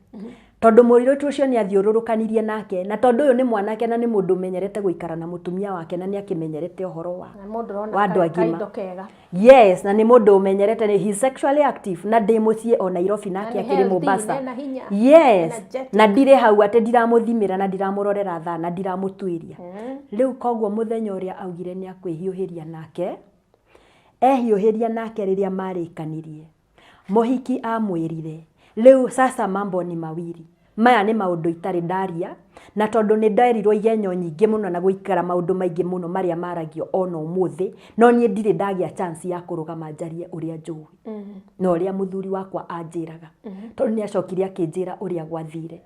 tondũ mũirĩtu ũcio nĩ athiũrũrũkanirie nake, na tondũ ũyũ nĩ mwanake na nĩ mũndũ ũmenyerete gũikara na mũtumia wake na nĩ akĩmenyerete ũhoro wa Na mũndũ ũrona wa andũ agima. Kaindo kega. Yes, na nĩ mũndũ ũmenyerete, nĩ he's sexually active, na ndĩ mũciĩ o Nairobi nake Na nĩ akĩrĩ healthy, Mombasa. ena hinya, Yes. energetic. Na ndirĩ hau atĩ ndiramũthimĩra na ndiramũrorera thaa na ndiramũtuĩria. Rĩu koguo mũthenya ũrĩa augire nĩ akwĩhiũhĩria nake, ehiũhĩria nake, rĩrĩa marĩkanirie, mũhiki amwĩrire rĩu sasa mambo ni mawili. Maya nĩ maũndũ itarĩ ndaria, na tondũ nĩ nderirwo igenyo nyingĩ mũno na gũikara maũndũ maingĩ mũno marĩa maragio ona ũmũthĩ, no niĩ ndirĩ ndagĩa chance ya kũrũgama njarie ũrĩa njũĩ na ũrĩa mũthuri wakwa anjĩraga, tondũ nĩ acokire akĩnjĩra ũrĩa gwathire.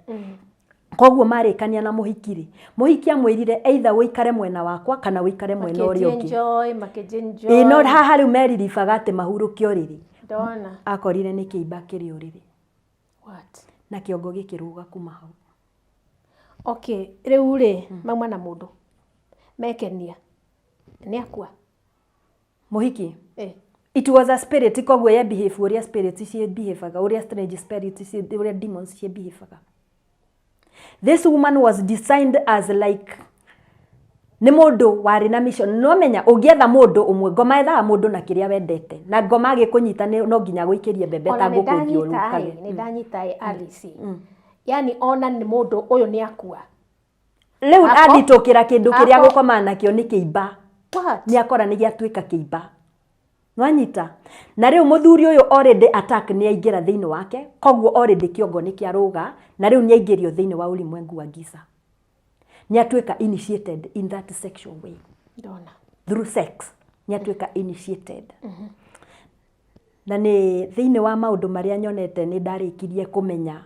Koguo marĩkania na mũhiki rĩ, mũhiki amwĩrire either ũikare mwena wakwa kana ũikare mwena ũrĩa ũngĩ. Makĩenjoy, makĩenjoy. Ĩ, no haha rĩu meriribaga atĩ mahurũke ũrĩrĩ. Ndona. Akorire nĩ kĩimba kĩrĩ ũrĩrĩ. What? Na kĩongo gĩkĩrũga kuma hau. Okay, rĩu rĩ, mauma na mũndũ. Mekenia. Nĩ akua. Mũhiki? Eh. It was a spirit, koguo ye behave ũrĩa spirit ciĩ behaveaga, ũrĩa strange spirit ciĩ, ũrĩa demons ciĩ behaveaga. This woman was designed as like nĩ mũndũ warĩ na mission. No menya ũngĩetha mũndũ ũmwe, ngoma ethaga mũndũ na kĩrĩa wendete, na ngoma agĩkũnyita no nginya gũikĩrie mbembe Ona ta nĩ ngũkũ ndanyita thiũrũrũkage. ĩ, nĩ ndanyita ĩ, Alice. Yani ona nĩ mũndũ ũyũ nĩ akua. Rĩu athitũkĩra kĩndũ kĩrĩa gũkomana nakĩo nĩ kĩimba. What? Nĩ akora nĩ gĩatuĩka kĩimba, nwanyita? Na rĩu mũthuri ũyũ already attack nĩ aingĩra thĩinĩ wake, koguo already kĩongo nĩ kĩarũga, na rĩu nĩ aingĩrio thĩinĩ wa ulimwengu wa giza, nĩ atuĩka initiated in that sexual way. Ndona. Through sex nĩ atuĩka initiated. Na nĩ thĩinĩ wa maũndũ marĩa nyonete, nĩ ndarĩkirie kũmenya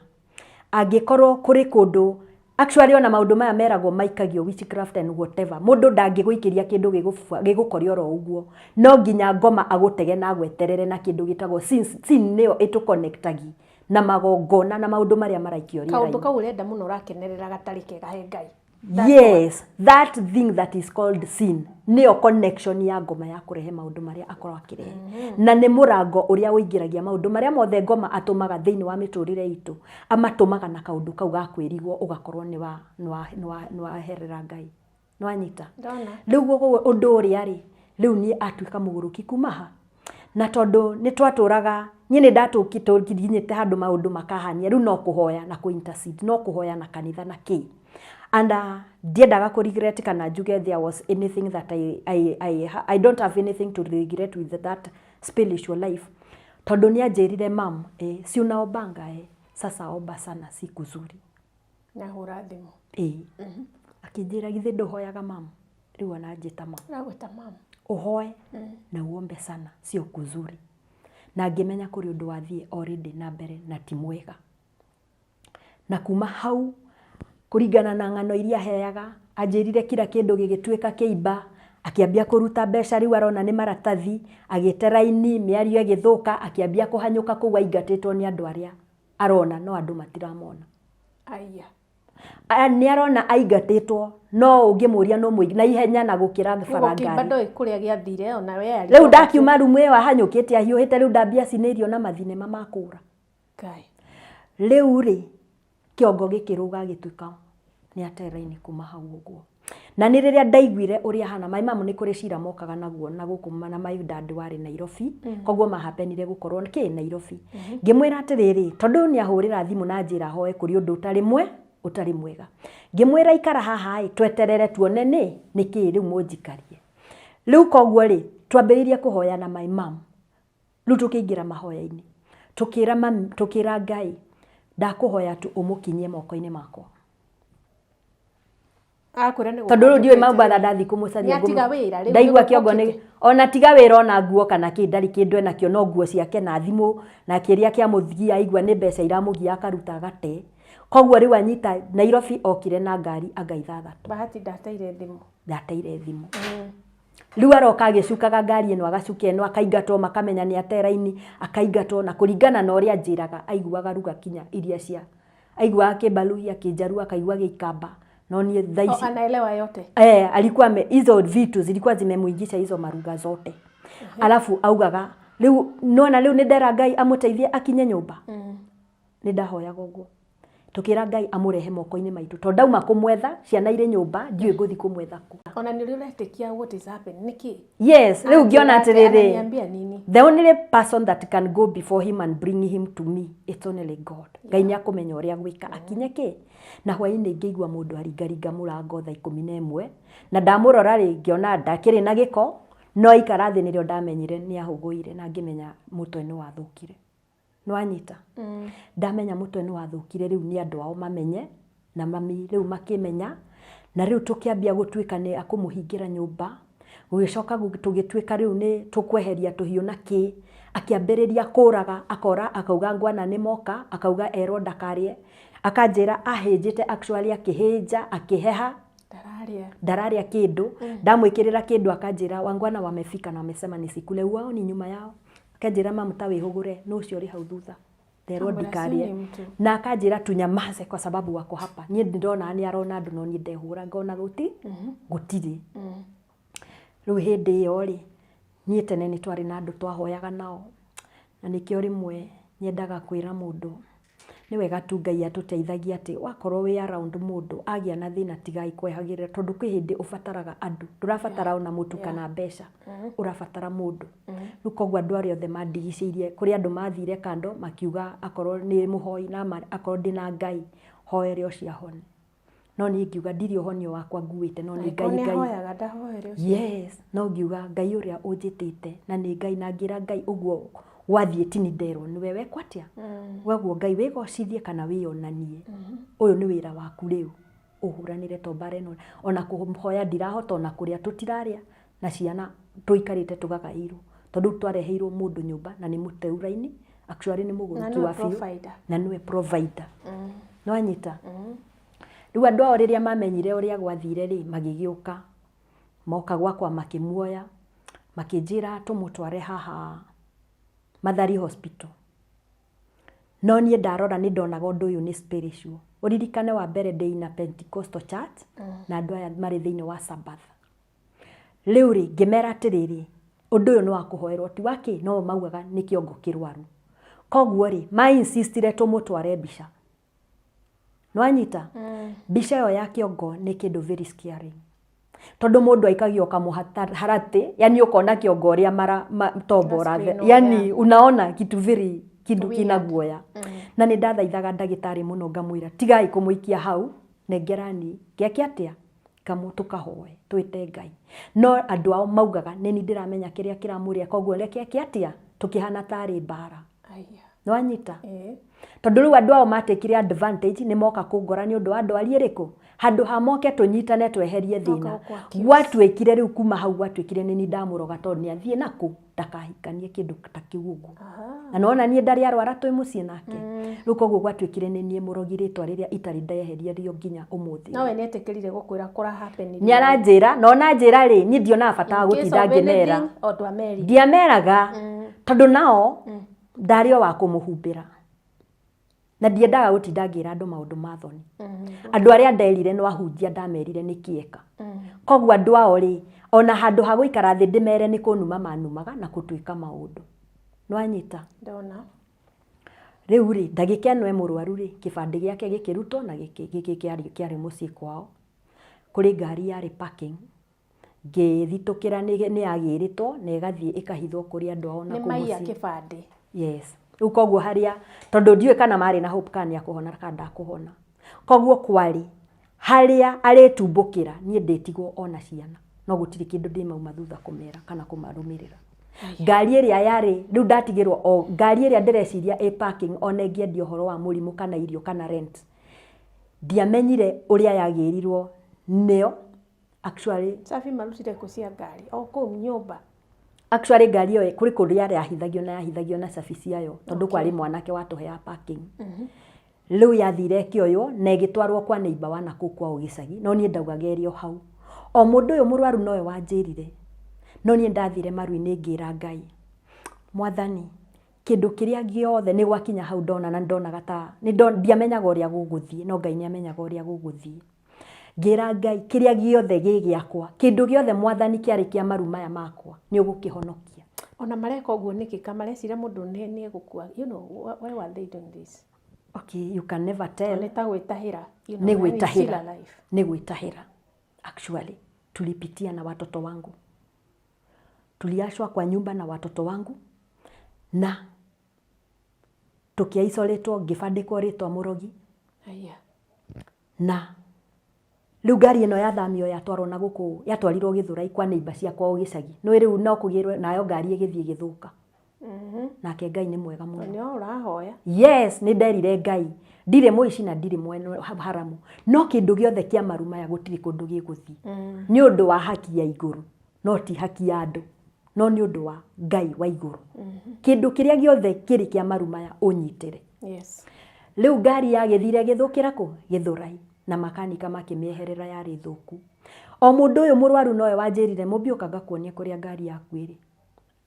angĩkorwo kũrĩ kũndũ actually ona maũndũ maya meragwo maikagio witchcraft and whatever, mũndũ ndangĩgũikĩria kĩndũ gĩgũkoria oro ũguo. No nginya ngoma agũtege na agweterere na kĩndũ gĩtagwo sin. Sin nĩyo ĩtũconnectagi na magongona na maũndũ marĩa maraikio Kaũndũ rĩera-inĩ. Kau ũrenda mũno ũrakenerera gatarĩ kega he Ngai. Yes, that thing that is called sin nĩyo connection ya ngoma ya kũrehe maũndũ marĩa akorwo akĩrehe, na nĩ mũrango ũrĩa ũingĩragia maũndũ marĩa mothe ngoma atũmaga thĩinĩ wa mĩtũrĩre itũ. Amatũmaga na kaũndũ kau ga kwĩrigwo, ũgakorwo nĩ wa nĩ wa nĩ wa nĩ waherera Ngai. Nĩwanyita? Ndona. Rĩu ũguo ũndũ ũrĩa rĩ, rĩu niĩ atuĩka mũgũrũki kuma ha, na tondũ nĩ twatũraga, niĩ nĩ ndatũkinyĩte handũ maũndũ makahania, rĩu no kũhoya na kũ intercede, no kũhoya na kanitha na kĩ, and ndiendaga kũ regret kana njuge there was anything that I don't have anything to regret with that spiritual life, tondũ nĩ anjĩrire, "Mam, eh, si unaombanga? Eh, sasa omba sana, si kuzuri." Nahũra thimũ. Ĩĩ, akĩnjĩra, "Githĩ ndũhoyaga, mam?" Rĩu ananjĩta mam. Ũragwĩta mam. "Ũhoe na uombe sana, sio kuzuri." Na ngĩmenya kũrĩ ũndũ wathiĩ already na mbere na ti mwega. Na kuma hau, kũringana na ng'ano iria heaga, anjĩrire kila kĩndũ gĩgĩtuĩka kĩimba, akĩambia kũruta mbeca, rĩu arona nĩ maratathi, agĩte raini, mĩario ĩgĩthũka, akĩambia kũhanyũka kũu aingatĩtwo nĩ andũ arĩa arona, no andũ matiramona. Aya. Nĩ arona aingatĩtwo, no ũngĩmũria no mũingĩ na ihenya na gũkĩra bara Koguo kĩimba ngari. ndoĩ kũrĩa gĩathire ona we arĩ. Rĩu ndakiuma rumu ĩyo ahanyũkĩte ahiũhĩte, rĩu ndambia cinĩirio na mathinema ma kũra. Ngai. Rĩu rĩ, kĩongo gĩkĩrũga, gĩtuĩka nĩ ateraini kuma hau ũguo. Na nĩ rĩrĩa ndaiguire ũrĩa hana, my mum nĩ kũrĩ cira mokaga naguo na gũkũ na my dad warĩ Nairobi, koguo mahapenire gũkorwo kĩ Nairobi. Ngĩmwĩra atĩrĩrĩ, tondũ nĩ ahũrĩra thimũ na njĩra hoe kũrĩ ũndũ ũtarĩ mwe ũtarĩ mwega, ngĩmwĩra ikara haha ĩ, tweterere tuone nĩ nĩkĩ rĩu mũnjikarie rĩu. Koguo rĩ, twambĩrĩirie kũhoya na my mum. Rĩu tũkĩingĩra mahoya-inĩ, tũkĩra mami, tũkĩra Ngai, "Ndakũhoya tu ũmũkinyie moko-inĩ makwa." Akwĩra nĩ Tondũ rĩu ndiũĩ gũka. Mambatha ndathiĩ kũmũcaria. Nĩatiga wĩra, rĩu Ndaigua nĩguo kĩongo nĩ okĩte. Ona tiga wĩra, ona nguo kana kĩ, ndarĩ kĩndũ enakĩo, no nguo ciake na thimũ na kĩrĩa kĩamũgia. Aigua nĩ mbeca iramũgia, akaruta agate. Koguo rĩu anyita Nairobi, okire na ngari anga 6. Bahati ndateire thimũ. Ndateire thimũ. Rĩu aroka agĩcukaga ngari ĩno, agacuka ĩno, akaingatwo, makamenya nĩ ate raini, akaingatwo. Na kũringana na ũrĩa anjĩraga, aiguaga ruga kinya iria cia aiguaga Kĩmbaluhia, Kĩnjaruo, akaigua Gĩikamba, no niĩ thaa Oh, ici anaelewa yote. Eh, alikuwa hizo vitu zilikuwa zimemuingisha hizo maruga zote. Alafu augaga rĩu nona rĩu nĩ ndera Ngai amũteithie akinye nyũmba. Nĩ ndahoyaga ũguo, tũkĩra Ngai amũrehe moko-inĩ maitũ, tondũ ndauma kũmwetha, ciana irĩ nyũmba, ndiũĩ ngũthi kũmwetha kũ. Ona nĩ ũrĩa ũretĩkia what is happening nĩkĩ. Yes, rĩu ngĩona atĩrĩrĩ, Ananiambia nini? The only person that can go before him and bring him to me, it's only God. Ngai nĩ akũmenya ũrĩa gwĩka akinye kĩ. Na hwaĩ-inĩ ngĩigua mũndũ aringaringa mũrango thaa 11, na ndamũrora rĩ, ngĩona ndakĩrĩ na gĩko, no aikara thĩ nĩrĩo ndamenyire nĩ ahũgũire, na ngĩmenya mũtwe nĩ wathũkire. Nĩwanyita? Ndamenya mũtwe nĩ wathũkire, rĩu nĩ andũ ao mamenye na mami rĩu makĩmenya, na rĩu tũkĩambia gũtuĩka nĩ akũmũhingĩra nyũmba. Gũgĩcoka tũgĩtuĩka rĩu nĩ tũkweheria tũhiũ na kĩ. Akĩambĩrĩria kũraga, akora, akauga ngwana nĩ moka, akauga erwo ndakarĩe. Akanjĩra ahĩnjĩte, actually akĩhĩnja, akĩheha. Ndararĩa. Ndararĩa kĩndũ. Ndamwĩkĩrĩra kĩndũ akanjĩra, "Wangwana wamefika na wamesema nisikule, wao ni nyuma yao." Akanjĩra, "Mamu, ta wĩhũgũre, nũ ũcio ũrĩ hau thutha?" Nderwo Amwĩra, ndikarĩe. "Si ni mtu." Na akanjĩra tunyamaze kwa sababu wako hapa. Niĩ ndĩrona nĩ arona andũ, no niĩ ndehũra ngona gũtirĩ. Rĩu hĩndĩ ĩyo rĩ, niĩ tene nĩ twarĩ na andũ twahoyaga nao, na nĩkĩo rĩmwe nyendaga kwĩra mũndũ nĩ wega tu Ngai atũteithagia atĩ wakorwo wĩ around mũndũ agĩa na thĩna, tigai kwehagĩrĩra, tondũ kwĩ hĩndĩ ũbataraga andũ. Ndũrabatara ona mũtu kana mbeca, ũrabatara mũndũ. Rĩu koguo andũ arĩa othe mandigicĩirie, kũrĩ andũ mathire kando makiuga akorwo nĩ mũhoi na akorwo ndĩna Ngai, hoere ũcio ahone. No niĩ ngiuga ndirĩ ũhonio wakwa nguĩte, no nĩ Ngai Nĩ Ngai ahoyaga ndahoere ũcio. Yes, no ngiuga Ngai ũrĩa ũnjĩtĩte na nĩ Ngai, na ngĩra Ngai ũguo gwathiĩ tini nderwo nĩwe wekwo atĩa, weguo Ngai wĩgocithie kana wĩyonanie, ũyũ nĩ wĩra waku, rĩu ũhũranĩre to mbara ĩno. Ona kũhoya ndirahota, ona kũrĩa tũtirarĩa na ciana, tũikarĩte tũgagaĩirwo, tondũ rĩu twareheirwo mũndũ nyũmba na nĩ mũteu raini, actually nĩ Na mũgũrũki nĩwe wa biũ. Provider. Na nĩwe provider. Nĩwanyita? Rĩu andũ ao rĩrĩa mamenyire ũrĩa gwathire rĩ, magĩgĩũka, moka gwakwa, makĩmuoya, makĩnjĩra tũmũtware haha Mathari Hospital. No niĩ ndarora nĩ ndonaga ũndũ ũyũ nĩ spiritual. Ũririkane wa mbere ndĩ ina Pentecostal church, na andũ aya marĩ thĩinĩ wa Sabbath. Rĩu rĩ, ngĩmera atĩrĩrĩ, ũndũ ũyũ nĩ wa kũhoerwo, ti wa kĩ. No maugaga nĩ kĩongo kĩrwaru, koguo rĩ, ma insistire tũmũtware mbica. Nĩwanyita? Mbica ĩyo ya kĩongo nĩ kĩndũ very scary, tondũ mũndũ aikagio ũkamũharatĩ, yani ũkona kĩongo ũrĩa mara tombo ũrathe Screen, yani unaona kitu very kindu Weird. kina guoya. Na nĩ ndathaithaga ndagĩtarĩ mũno, ngamwĩra tigai kũmũikia hau, nengerani ngeke atĩa, kamũ tũkahoe twĩte Ngai. No andũ ao maugaga nĩ ni ndĩramenya kĩrĩa kĩramũrĩa, koguo reke eke atĩa, tũkĩhana tarĩ mbara. Aya. Nĩwanyita? Ĩĩ. Tondũ rĩu andũ ao matekire advantage, nĩ moka kũngora nĩ ũndũ wa ndwari ĩrĩkũ, handũ ha moke tũnyitane tweherie thĩna. Moka gũkũ. Gwatuĩkire rĩu kuma hau gwatuĩkire nĩ ni ndamũroga, tondũ nĩ athiĩ nakũ ndakahikanie kĩndũ ta kĩu ũguo. Na nona niĩ ndarĩ arwara twĩ mũciĩ nake. Rĩu koguo gwatuĩkire nĩ niĩ mũrogi, rĩtwa rĩrĩa itarĩ ndeheria rĩo nginya ũmũthĩ. No we nĩ etĩkĩrire gũkwĩra kũra happen? Nĩ aranjĩra, na ona njĩra rĩ, niĩ ndionaga bata wa gũtinda ngĩmera. O ndwamerire? Ndiameraga, tondũ nao ndarĩ o wa kũmũhumbĩra, na ndiendaga gũtinda ngĩra andũ maũndũ ma thoni. Andũ arĩa nderire no ahunjia ndamerire nĩ kĩeka. Koguo andũ ao rĩ, ona handũ ha gũikara thĩ ndĩmere, nĩ kũnuma manumaga na gũtuĩka maũndũ. Nĩwanyita? Ndona. Rĩu rĩ, ndagĩka ĩno e mũrwaru rĩ, kĩbandĩ gĩake gĩkĩrutwo na gĩkĩ kĩarĩ mũciĩ kwao, kũrĩ ngari yarĩ parking, ngĩthitũkĩra nĩ yagĩrĩtwo na ĩgathiĩ ĩkahithwo kũrĩ andũ ao na Nĩ kũu maiya mũciĩ. Kĩbandĩ? Yes. Rĩu koguo harĩa, tondũ ndiũĩ kana marĩ na hope kana nĩ akũhona kana ndakũhona, koguo kwarĩ harĩa arĩtumbũkĩra, niĩ ndĩtigwo ona ciana, no gũtirĩ kĩndũ ndĩmauma thutha kũmera kana kũmarũmĩrĩra. Ngari ĩrĩa yarĩ rĩu ndatigĩrwo o ngari ĩrĩa ndĩreciria ĩ parking, ona ĩngĩendia ũhoro wa mũrimũ kana irio kana rent, ndiamenyire ũrĩa yagĩrirwo. Nĩo actually. Cabi marutire kũ cia ngari o kũu nyũmba? Actually ngari ĩyo kũrĩ kũrĩa yahithagio na yahithagio na cabi ciayo tondũ kwarĩ mwanake watũheaga parking. Rĩu yathire ĩkĩoywo na ĩgĩtwarwo kwa neighbor wa nakũu kwao gĩcagi, no niĩ ndaugaga ĩrĩ o hau. O mũndũ ũyũ mũrwaru nowe wanjĩrire, no niĩ ndathire maru-inĩ ngĩra Ngai, Mwathani, kĩndũ kĩrĩa gĩothe nĩ gwakinya hau ndona na ndonaga ta ndiamenyaga ũrĩa gũgũthiĩ, no Ngai nĩ amenyaga ũrĩa gũgũthiĩ. Ngĩra Ngai, kĩrĩa gĩothe gĩ gĩakwa, kĩndũ gĩothe Mwathani kĩarĩ kĩa maru maya makwa, nĩ ũgũkĩhonokia. Ona mareka ũguo nĩkĩ? Ka mareciria mũndũ nĩ egũkua? Why were they doing this? Okay, you can never tell. Nĩ ta gwĩtahĩra. Nĩ gwĩtahĩra, nĩ gwĩtahĩra. Actually, tulipitia na watoto wangu. Tuliachwa kwa nyumba na watoto wangu na tũkĩaicoletwo, ngĩbandĩkwo rĩtwa mũrogi. Aya. Na rĩu ngari ĩno yathamio yatwarwo na gũkũ, yatwarirwo Gĩthũrai kwa neighbor ciakwa o gĩcagi. Nĩũĩ rĩu no kũgĩrwo nayo ngari ĩgĩthiĩ ĩgĩthũka. Nake Ngai nĩ mwega mũno. Nĩ o ũrahoya. Yes, nĩ nderire Ngai ndirĩ mũici na ndirĩ mwene haramu, no kĩndũ gĩothe kĩa maru maya gũtirĩ kũndũ gĩgũthiĩ. Nĩ ũndũ wa haki ya igũrũ, no ti haki ya andũ, no nĩ ũndũ wa Ngai wa igũrũ. Kĩndũ kĩrĩa gĩothe kĩrĩ kĩa maru maya ũnyitĩre. Rĩu ngari yagĩthire ĩgĩthũkĩra kũ? Gĩthũrai. Na makanika makĩmĩeherera yarĩ thũku. O mũndũ ũyũ mũrwaru nowe wanjĩrire, Mũmbi ũka ngakuonie kũrĩa ngari yaku ĩrĩ.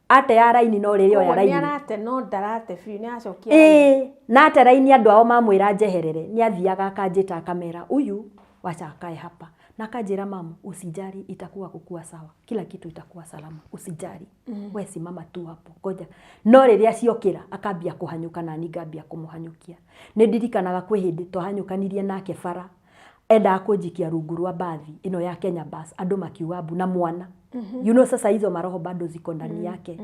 Ate ya raini no rĩrĩ oya Koguo nĩ raini. arate no ndarate biũ, nĩ aracokia raini. Ĩĩ, na ate raini andũ ao mamwĩra njeherere, nĩ athiaga akanjĩta akamera, huyu wacha akae hapa. Na akanjĩra, mamu, usijali itakuwa kukua sawa. Kila kitu itakuwa salama, usijali. We simama tu hapo, ngoja. No rĩrĩa ciokĩra, akambia kũhanyũka na niĩ ngambia kũmũhanyũkia. Nĩ ndirikanaga kwĩ hĩndĩ twahanyũkanirie nake bara, endaga kũnjikia rungu rwa mbathi ĩno ya Kenya Bus, andũ makiuga mbu na mwana. You know sasa hizo maroho bado ziko ndani yake.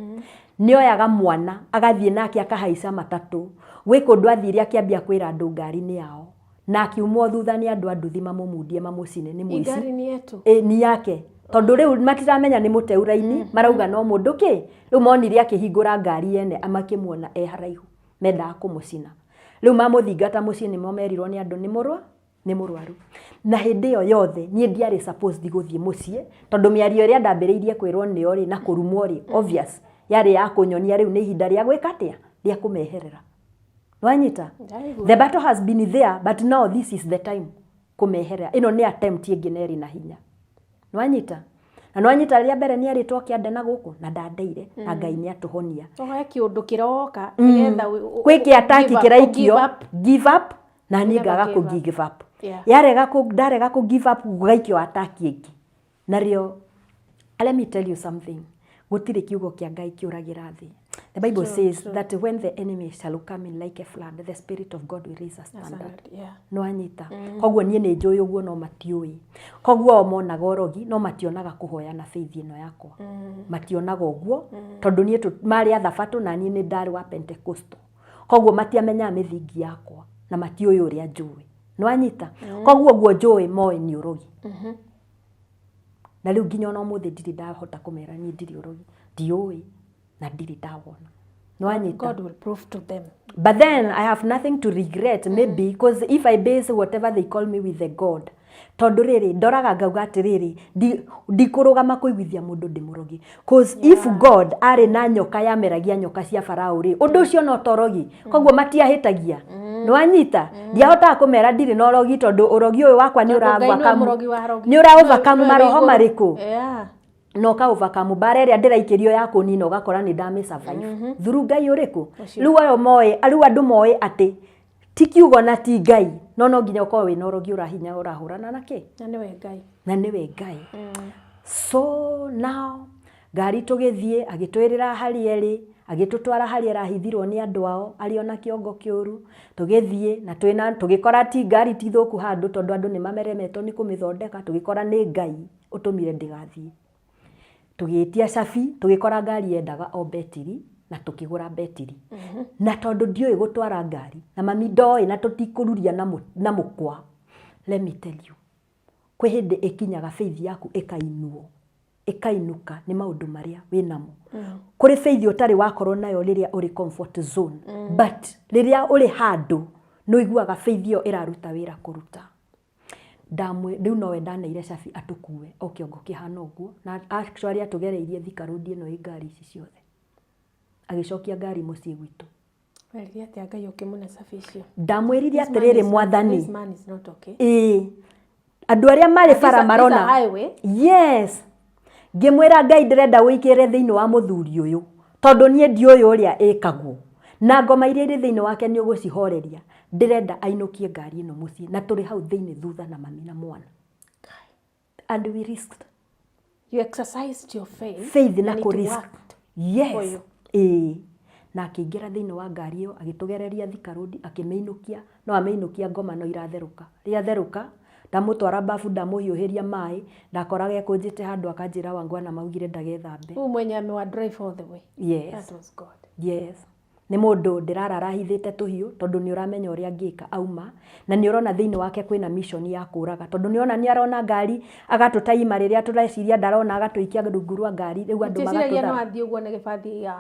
Nĩoyaga mwana, agathiĩ nake akahaica matatũ. Gwĩ kũndũ athire akĩambia kwĩra andũ ngari nĩ yao. Na akiumwo thutha nĩ andũ a nduthi mamũmundie mamũcine nĩ mũici. Ngari nĩ yetu. Ĩ, ni yake. Tondũ rĩu matiramenya nĩ mũteu raini, marauga no mũndũ kĩ. Rĩu monire akĩhingũra ngari yene makĩmuona e haraihu. Mendaga kũmũcina. Rĩu mamũthingata mũciĩ nĩmo merirwo nĩ andũ nĩ mũrwa, nĩ mũrwaru. Na hĩndĩ ĩyo yothe niĩ ndiarĩ supposed gũthiĩ mũciĩ tondũ mĩario ĩrĩa ndambĩrĩirie kwĩrwo nĩo rĩ na kũrumwo rĩ, obvious yarĩ ya kũnyonia rĩu nĩ ihinda rĩa gwĩka atĩa, rĩa kũmeherera. Wanyita? Ndaigua. The battle has been there but now this is the time kũmeherera. Ĩno nĩ attempt ĩngĩ na ĩrĩ na hinya. Nwanyita? Na nwanyita rĩa mbere nĩ erĩtwo kĩande na gũkũ na ndandeire na Ngai nĩ atũhonia. He kĩũndũ kĩroka nĩgetha Kwĩ kĩataki give up, kĩraikio, give up. give up, na niĩ Never ngaga give kũ up. give up. Yeah. Yarega kũ ndarega kũ give up gũgaikio ataki ĩngĩ. Narĩo let me tell you something. Gũtirĩ kiugo kĩa Ngai kĩũragĩra thĩ. The Bible says that when the enemy shall come in like a flood, the Spirit of God will raise a standard. Yeah. Nwanyita. Koguo niĩ nĩ njũĩ ũguo no matiũĩ. Koguo o monaga ũrogi no mationaga kũhoya na faith ĩno yakwa. Mationaga ũguo tondũ niĩ marĩ a thabatũ na niĩ nĩ ndarĩ wa Pentecostal. Koguo matiamenyaga mĩthingi yakwa na matiũĩ ũrĩa njũĩ. Nwanyita. Koguo ũguo njũĩ moĩ nĩ ũrogi. Na rĩu nginya ona ũmũthĩ ndirĩ ndahota kũmera niĩ ndirĩ ũrogi. Ndiũĩ na ndirĩ ndawona. Nwanyita. God will prove to them. But then I have nothing to regret maybe because if I base whatever they call me with the God, tondũ rĩrĩ ndoraga ngauga atĩrĩrĩ, ndikũrũgama kũiguithia mũndũ ndĩ mũrogi, cause if God arĩ na nyoka yameragia nyoka cia Farao rĩ, ũndũ ũcio no torogi, koguo matiahĩtagia. Nĩwanyita? Ndiahotaga kũmera ndirĩ na ũrogi tondũ ũrogi ũyũ wakwa nĩ Tondũ Ngai nĩwe ũra mũrogi wa arogi. nĩ ũra overcome Nĩwe wĩ maroho igũrũ. marĩkũ? Yeah. Na ũka overcome mbara ĩrĩa ndĩraikĩrio ya kũnina ũgakora nĩ ndamĩ survive. Through Ngai ũrĩkũ? Rĩu ayo moĩ, rĩu andũ moĩ atĩ ti kiugo na ti Ngai, no no nginya ũkorwo wĩna ũrogi ũrahinya ũrahũrana na kĩ? Na nĩwe Ngai. Na nĩwe Ngai. So now ngari tũgĩthiĩ agĩtwĩrĩra harĩa ĩrĩ, agĩtũtwara harĩa ĩrahithirwo nĩ andũ ao arĩ ona kĩongo kĩũru. Tũgĩthiĩ na twĩna tũgĩkora ti ngari ti thũku handũ tondũ andũ nĩ mameremetwo nĩ kũmĩthondeka, tũgĩkora nĩ Ngai ũtũmire ndĩgathiĩ. Tũgĩtia cabi, tũgĩkora ngari yendaga o betiri na tũkĩgũra betiri. Na tondũ ndiũĩ gũtwara ngari na mami ndoĩ na tũtikũruria na mũkwa. Let me tell you, kwĩ hĩndĩ ĩkinyaga faith yaku ĩkainwo, ĩkainũka nĩ maũndũ marĩa wĩnamo. Kũrĩ faith ũtarĩ wakorwo nayo rĩrĩa ũrĩ comfort zone, but rĩrĩa ũrĩ handũ nĩ ũiguaga faith ĩyo ĩraruta wĩra kũruta. Ndamwĩ rĩu nowe ndaneire cabi atũkue o kĩongo kĩhana ũguo, na actually atũgereirie Thika Road ĩno ĩ ngari ici ciothe, agĩcokia ngari mũciĩ gwitũ. Werire atĩa Ngai ũkĩmũne cabi icio? Ndamwĩrire atĩrĩrĩ, Mwathani, This man is not okay. Ĩĩ, andũ arĩa marĩ bara marona. This a highway. Yes, ngĩmwĩra, Ngai, ndĩrenda ũingĩre thĩinĩ wa mũthuri ũyũ, tondũ niĩ ndiũĩ ũrĩa ĩkagwo, na ngoma iria irĩ thĩinĩ wake nĩ ũgũcihoreria. Ndĩrenda ainũkie ngari ĩno mũciĩ, na tũrĩ hau thĩinĩ thutha na mami na mwana, and we risked. You exercised your faith. Faith na and it kũ risk. worked for Yes. you. Ĩĩ, na akĩingĩra thĩinĩ wa ngari ĩyo, agĩtũgereria Thika Road, akĩmĩinũkia. No amĩinũkia, ngoma no iratherũka, rĩatherũka. Ndamũtwara bafu, ndamũhiũhĩria maĩ, ndakoraga ekũnjĩte handũ, akanjĩra wangwana maugire ndagethambe. Huyu mwenye amewa drive all the way. Yes. That was God. Yes, nĩ mũndũ ndĩrarara hithĩte tũhiũ, tondũ nĩ ũramenya ũrĩa angĩka auma, na nĩ ũrona thĩinĩ wake kwĩna mission ya kũraga, tondũ nĩ ona nĩ arona ngari, agatũtaima rĩrĩa tũreciria ndarona, agatũikia rungu rwa ngari. Rĩu andũ Ũticiragia no magatũthara. athiĩ ũguo na gĩbathi ya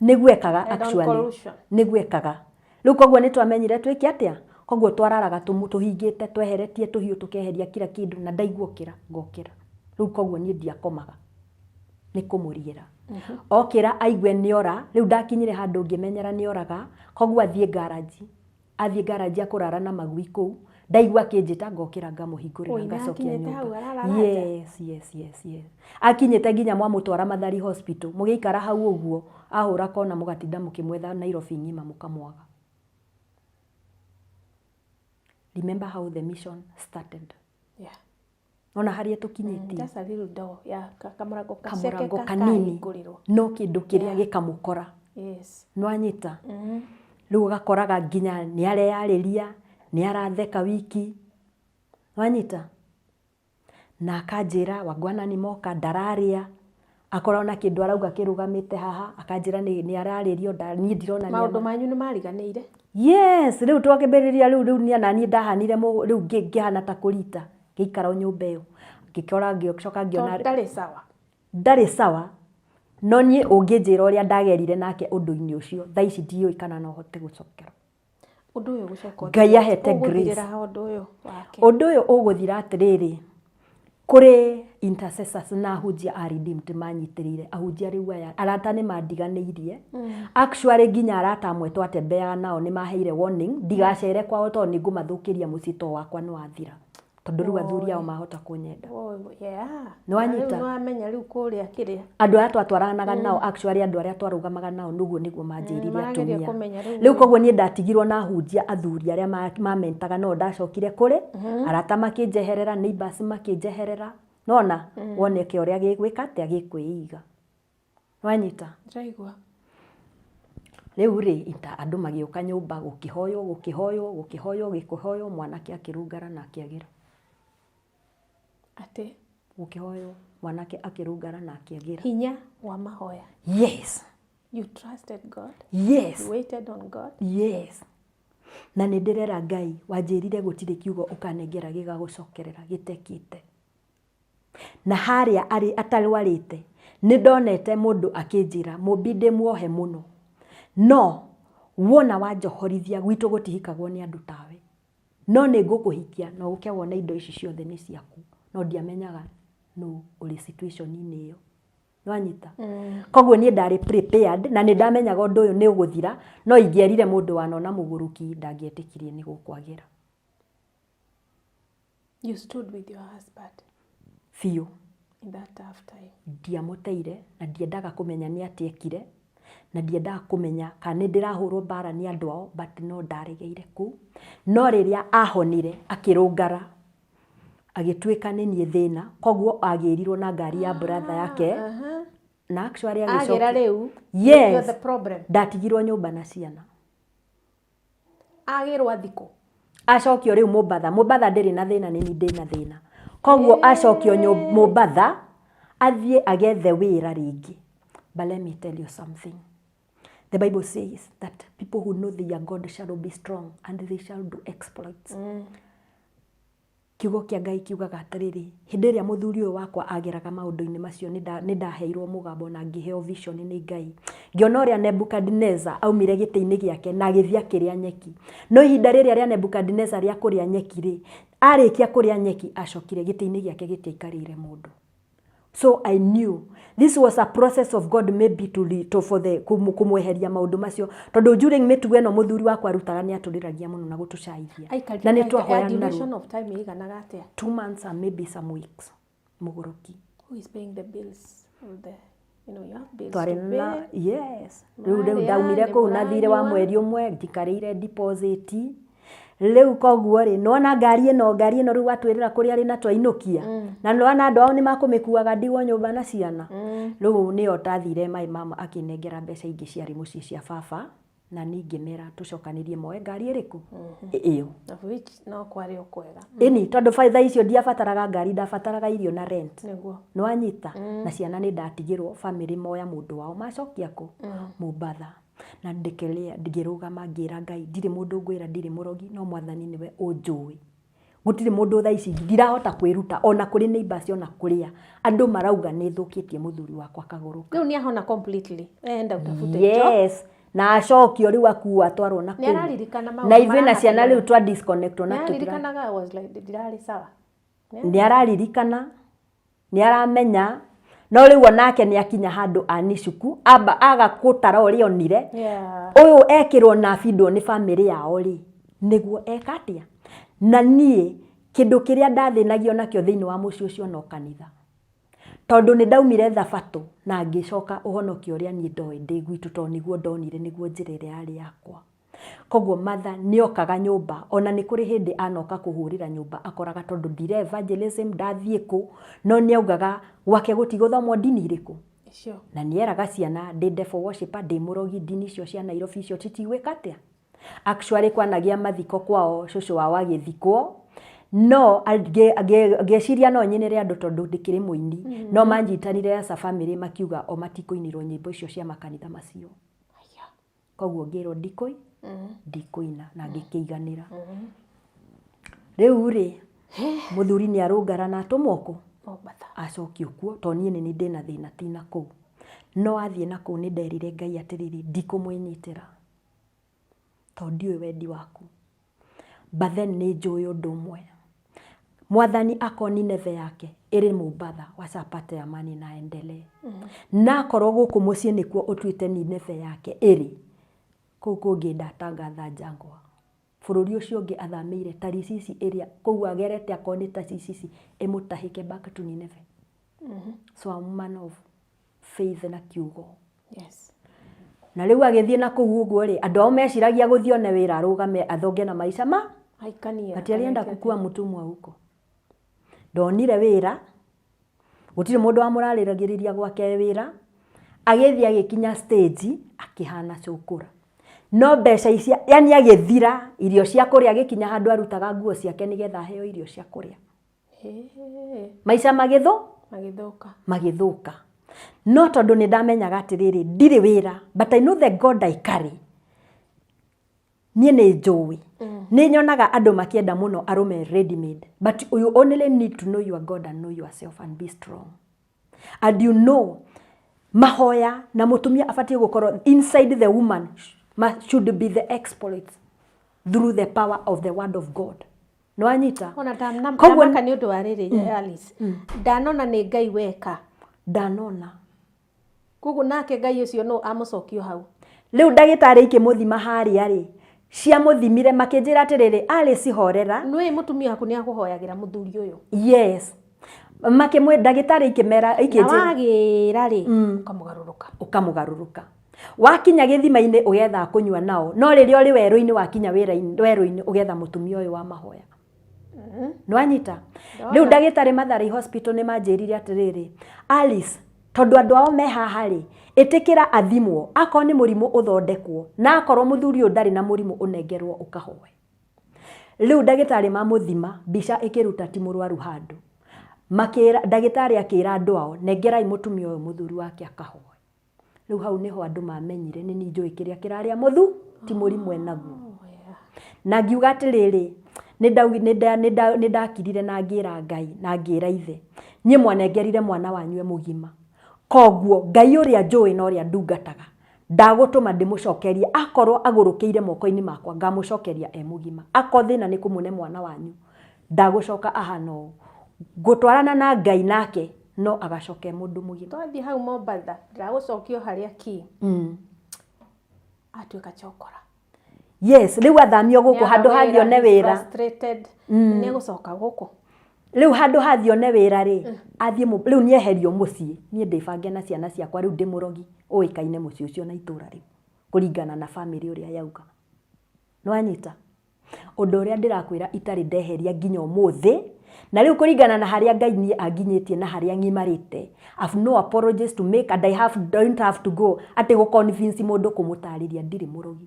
Nĩguo ekaga. Head on Actually collision. nĩguo ekaga. Rĩu koguo nĩ twamenyire twĩke atĩa. Koguo twararaga tũhingĩte, tweheretie tũhiũ, tũkeheria kila kĩndũ, na ndaigua ũkĩra ngokĩra. Rĩu koguo niĩ ndiakomaga, nĩ kũmũriĩra okĩra aigue nĩora. Rĩu ndakinyire handũ ngĩmenyera nĩoraga, koguo athiĩ ngaraji, athiĩ ngaraji akũrara na magui kũu. Ndaigua akĩnjĩta, ngokĩra, ngamũhingũrĩra, Oi, na ngacokia akinyĩte hau nyũmba. ararara nja? Yes, akinyĩte nginya mwamũtwara Mathari Hospital, mũgĩikara hau ũguo, ahũra kona, mũgatinda mũkĩmwetha Nairobi ng'ima, mũkamwaga. Remember how the mission started. Ona harĩa tũkinyĩtie. Just a little door. Yeah, kamũrango gaceke kamũrango kanini kahingũrĩrwo. No kĩndũ kĩrĩa gĩkamũkora. Nĩwanyita? Rĩu ũgakoraga nginya nĩ areyarĩria, nĩ aratheka wiki, wanyita? Na akanjĩra wangwana nĩ moka, ndararĩa, akorwo na kĩndũ arauga kĩrũgamĩte haha, akanjĩra nĩ ararĩrio, niĩ ndirona nĩ Maũndũ manyu nĩ mariganĩire. Yes, rĩu twakĩambĩrĩria rĩu niĩ naniĩ ndahanire rĩu ngĩhana ta kũrita, ngĩikara o nyũmba ĩyo, ngĩkora, ngĩcoka ngĩona Tondũ ndarĩ sawa. Ndarĩ sawa. No niĩ ũngĩnjĩra ũrĩa ndagerire nake ũndũ-inĩ ũcio, thaa ici ndiũĩ kana no hote gũcokera. Ũndũ ũyũ ũgũcoka Ngai ahete grace. Ũgũthirĩra ha ũndũ ũyũ wake? Ũndũ ũyũ ũgũthira atĩrĩrĩ, kũrĩ intercessors na ahunjia a Redeemed manyitĩrĩire. Ahunjia rĩu aya arata nĩ mandiganĩirie. Actually nginya arata amwe twatembeaga nao nĩ maheire warning ndigacere kwao, tondũ nĩ ngũmathũkĩria mũciĩ, tondũ wakwa nĩ wathira, tondũ rĩu athuri ao mahota kũnyenda. Oh, yeah. Nĩwanyita? Na rĩu nĩwamenya rĩu kũrĩa kĩrĩa. Andũ arĩa twatwaranaga nao, actually andũ arĩa twarũgamaga nao, nĩguo manjĩrire Marageria atumia. kũmenya rĩu. Rĩu koguo niĩ ndatigirwo na ahunjia athuri arĩa mamentaga, no ndacokire kũrĩ arata makĩnjeherera, neighbors makĩnjeherera, nona woneke ũrĩa gĩgwĩka atĩa, gĩkwĩiga, wanyita? Ndĩraigua. Rĩu rĩ ita andũ magĩũka nyũmba, gũkĩhoywo, gũkĩhoywo, gũkĩhoywo, gĩkĩhoywo, mwanake akĩrũngara na akĩagĩra. Atĩ? Gũkĩhoywo, mwanake akĩrũngara na akĩagĩra. Hinya wa mahoya. Yes. You trusted God. Yes. You waited on God. Yes, na nĩ ndĩrera Ngai wanjĩrire gũtirĩ kiugo ũkanengera gĩgagũcokerera gĩtekĩte, na harĩa arĩ atarwarĩte nĩ ndonete mũndũ akĩnjĩra, mũmbi ndĩ muohe mũno, no wona wanjohorithia, gwitũ gũtihikagwo nĩ andũ tawe, no nĩ ngũkũhikia na ũke wone indo ici ciothe nĩ ciaku. No ndiamenyaga nũ ũrĩ situation-inĩ ĩyo, nwanyita? Koguo niĩ ndarĩ prepared na nĩ ndamenyaga ũndũ ũyũ nĩ ũgũthira, no ingĩerire mũndũ wanona mũgũrũki, ndangĩetĩkirie nĩ gũkwagĩra. You stood with your husband biũ in that tough time. Ndiamũteire, na ndiendaga kũmenya nĩ atĩa ekire, na ndiendaga kũmenya kana nĩ ndĩrahũrwo mbara nĩ andũ ao, but no ndaregeire kũu. No rĩrĩa ahonire, akĩrũngara, agĩtuĩka nĩ niĩ thĩna. Koguo agĩrirwo na ngari ya brother yake, na actually Agĩra agĩcokia rĩu. Yes. You're the problem. Ndatigirwo nyũmba na ciana. Agĩrwo thikũ. Acokio rĩu Mombatha. Mombatha ndĩrĩ na thĩna, nĩni ndĩna thĩna. Koguo acokio Mombatha, athiĩ agethe wĩra rĩngĩ. But let me tell you something. The Bible says that people who know their God shall be strong and they shall do exploits. Kiugo kĩa Ngai kiugaga atĩrĩrĩ, hĩndĩ ĩrĩa mũthuri ũyũ wakwa ageraga maũndũ-inĩ macio nĩ ndaheirwo mũgambo na ngĩheo vision nĩ Ngai. Ngĩona ũrĩa Nebukadneza aumire gĩtĩ-inĩ gĩake na agĩthiĩ akĩrĩa nyeki. No ihinda rĩrĩa rĩa Nebukadneza rĩa kũrĩa nyeki rĩ, arĩkia kũrĩa nyeki acokire gĩtĩ-inĩ gĩake gĩtiaikarĩire mũndũ. So I knew this was a process of God maybe to, to for the kũmweheria maũndũ macio tondũ during mĩtugo ĩno mũthuri wakwa arutaga nĩ atũrĩragia mũno na gũtũcaithia na nĩ twahoya duration of time ĩiganaga atĩa? 2 months and maybe some weeks mũgũrũki. Who is paying the bills of the you know you have bills? Twarĩ na, yes, rĩu ndaumire kũu na thirĩ wa mweri ũmwe njikarĩire deposit. Rĩu koguo rĩ, nĩwona ngari ĩno rĩu watwĩrĩra kũrĩa rĩ na twainũkia na nĩwona andũ ao nĩ makũmĩkuaga ndigwo nyũmba na ciana. Rĩu nĩyo ndathire my mama akĩnengera mbeca ingĩ ciarĩ mũciĩ cia baba na niĩ ngĩmera tũcokanĩrie moe ngari ĩrĩkũ ĩyo. Of which no kwarĩ o kwega. Ĩni, tondũ thaa icio ndiabataraga ngari, ndabataraga irio na rent. Nĩguo. Nĩwanyita? Na ciana nĩ ndatigĩrwo family moya mũndũ wao macokia kũ Mombatha. Na ndĩkelea ngĩrũgama ngĩra Ngai, ndirĩ mũndũ ngwĩra, ndirĩ mũrogi, no Mwathani nĩwe ũnjũĩ. Gũtirĩ mũndũ thaa ici ndirahota kwĩruta ona kũrĩ neighbors ona kũrĩa andũ marauga nĩ thũkĩtie mũthuri wakwa kagũrũka. Rĩu nĩ ahona completely, enda utafute job. Yes, na acokio rĩu akuo atwarwo na Nĩ kũu. araririkana maũndũ Na ithuĩ na ciana marahakanire? Rĩu twa disconnect Nĩ na tũtira araririkanaga I was like ndirarĩ sawa? Nĩ araririkana, nĩ aramenya, no rĩu onake nĩ akinya handũ anicuku amba aga gũtara ũrĩa onire ũyũ ekĩrwo na abindwo nĩ bamĩrĩ yao rĩ, nĩguo eka atĩa. Na niĩ kĩndũ kĩrĩa ndathĩnagio nakĩo thĩinĩ wa mũciĩ ũcio no kanitha, tondũ nĩ ndaumire thabatũ na ngĩcoka ũhonokio ũrĩa niĩ ndoĩ ndĩ gwitũ, tondũ nĩguo ndonire nĩguo njĩra ĩrĩa yarĩ yakwa. Koguo matha nĩokaga nyũmba, ona nĩ kũrĩ hĩndĩ anoka kũhũrĩra nyũmba akoraga tondũ ndire evangelism ndathiĩ kũ, no nĩ augaga gwake gũtigũthomwo ndini irĩkũ. Icio. Na nĩeraga ciana ndĩ devil worshipper, ndĩ mũrogi, ndini icio cia Nairobi icio citigwĩka atĩa. Actually kwanagĩa mathiko kwao, cũcũ wao agĩthikwo, no ngĩciria no nyinĩre andũ tondũ ndĩkĩrĩ mũini, no manyitanire as a family makiuga o matikũinĩrwo nyĩmbo icio cia makanitha macio. Aya. Koguo ngĩrwo ndikũina na ngĩkĩiganĩra. Rĩu rĩ, mũthuri nĩ arũngara na atũmwo kũ Mombatha. Acokio kuo tondũ niĩ nĩ ndĩna thĩna tina kũu. No athiĩ na kũu nĩ nderire Ngai atĩrĩrĩ, ndikũmwĩnyitĩra tondũ ndiũĩ wendi waku, but then nĩ njũĩ ũndũ ũmwe, Mwathani akorwo Nineve yake ĩrĩ Mombatha, wacha apate amani na aendelee. Na akorwo gũkũ mũciĩ nĩkuo ũtuĩte Nineve yake ĩrĩ kũu kũngĩ, ndatangatha jangwa bũrũri ũcio ũngĩ athamĩire Tarisisi ĩrĩa kũu agerete, akorwo nĩ Tarisisi ĩmũtahĩke back to Nineve. So I'm man of faith na kiugo. Na rĩu agĩthiĩ na kũu ũguo rĩ, andũ ao meciragia gũthiĩ one wĩra arũgame athonge na maica ma Aikanie. But alienda kukua mtumwa huko. Ndonire wĩra, gũtirĩ mũndũ wamũrarĩragĩrĩria gwake wĩra. Agĩthiĩ agĩkinya stage akĩhana cũkũra, no mbeca icia yani agĩthira irio cia kũrĩa, agĩkinya handũ arutaga nguo ciake nĩgetha aheo irio cia kũrĩa. Maica magĩthũ Magĩthũka. Magĩthũka. No tondũ nĩ ndamenyaga atĩrĩrĩ, ndirĩ wĩra, but I know the God I carry. Niĩ nĩ njũĩ nĩ nyonaga andũ makĩenda mũno arũme ready made, but you only need to know your God and know yourself and be strong and you know mahoya na mũtumia abatiĩ gũkorwo inside the woman should be the exploits through the power of the word of God. Nĩwanyita? Ona Koguo- ndamaka nĩ ũndũ wa rĩrĩ, Alice, ndanona nĩ Ngai weka. Ndanona. Koguo nake Ngai ũcio no amũcokio hau. Rĩu ndagĩtarĩ ikĩmũthima harĩa rĩ, ciamũthimire makĩnjĩra atĩrĩrĩ, Alice, horera. Nĩ mũtumia waku nĩ akũhoyagĩra mũthuri ũyũ. Yes, makĩmwĩ ndagĩtarĩ ikĩmera Na ikĩnjĩra wagĩra rĩ, ũkamũgarũrũka. Ũkamũgarũrũka wakinya gĩthima-inĩ ũgetha kũnyua nao, no rĩrĩa ũrĩ werũ-inĩ, wakinya wĩra-inĩ werũ-inĩ ũgetha mũtumia ũyũ wa mahoya. Nĩwanyita? Rĩu ndagĩtarĩ Mathari Hospital nĩ manjĩrire atĩrĩrĩ, Alice, tondũ andũ ao me haha rĩ, ĩtĩkĩra athimwo, akorwo nĩ mũrimũ ũthondekwo, na akorwo mũthuri ũyũ ndarĩ na mũrimũ ũnengerwo ũkahoe. Rĩu ndagĩtarĩ mamũthima, mbica ĩkĩruta ti mũrwaru handũ. Makĩra ndagĩtarĩ akĩra andũ ao, nengerai mũtumia ũyũ mũthuri wake akahoe. Rĩu hau nĩho andũ mamenyire nĩ niĩ njũĩ kĩrĩa kĩrarĩa mũthu ti mũrimũ enaguo. Na ngiuga atĩrĩrĩ, Nĩ ndakirire na ngĩra Ngai na ngĩra ithe, niĩ mwanengerire mwana wanyu e mũgima, koguo Ngai ũrĩa njũĩ na ũrĩa ndungataga ndagũtũma ndĩmũcokerie. Akorwo agũrũkĩire moko-inĩ makwa, ngamũcokeria e mũgima. Akorwo thĩna nĩ kũmũne mwana wanyu, ndagũcoka ahana ũũ, ngũtwarana na Ngai nake no agacoka e mũndũ mũgima. Twathiĩ hau Mombatha, ndĩragũcokia o harĩa ki atuĩka chokora. Yes, rĩu athamio gũkũ handũ hathiĩ one wĩra. Frustrated, nĩ egũcoka gũkũ. Rĩu handũ hathiĩ one wĩra rĩ, athiĩ rĩu nĩeherio mũciĩ, niĩ ndĩbange na ciana ciakwa. Rĩu ndĩ mũrogi ũĩkaine mũciĩ ũcio na itũra rĩu kũringana na bamĩrĩ ũrĩa yauga. Nĩwanyita ũndũ ũrĩa ndĩrakwĩra, itarĩ ndeheria nginya ũmũthĩ. Na rĩu kũringana na harĩa Ngai niĩ anginyĩtie na harĩa ng'imarĩte, I've no apologies to make and I have, don't have to go atĩ gũ convince mũndũ kũmũtarĩria ndirĩ mũrogi.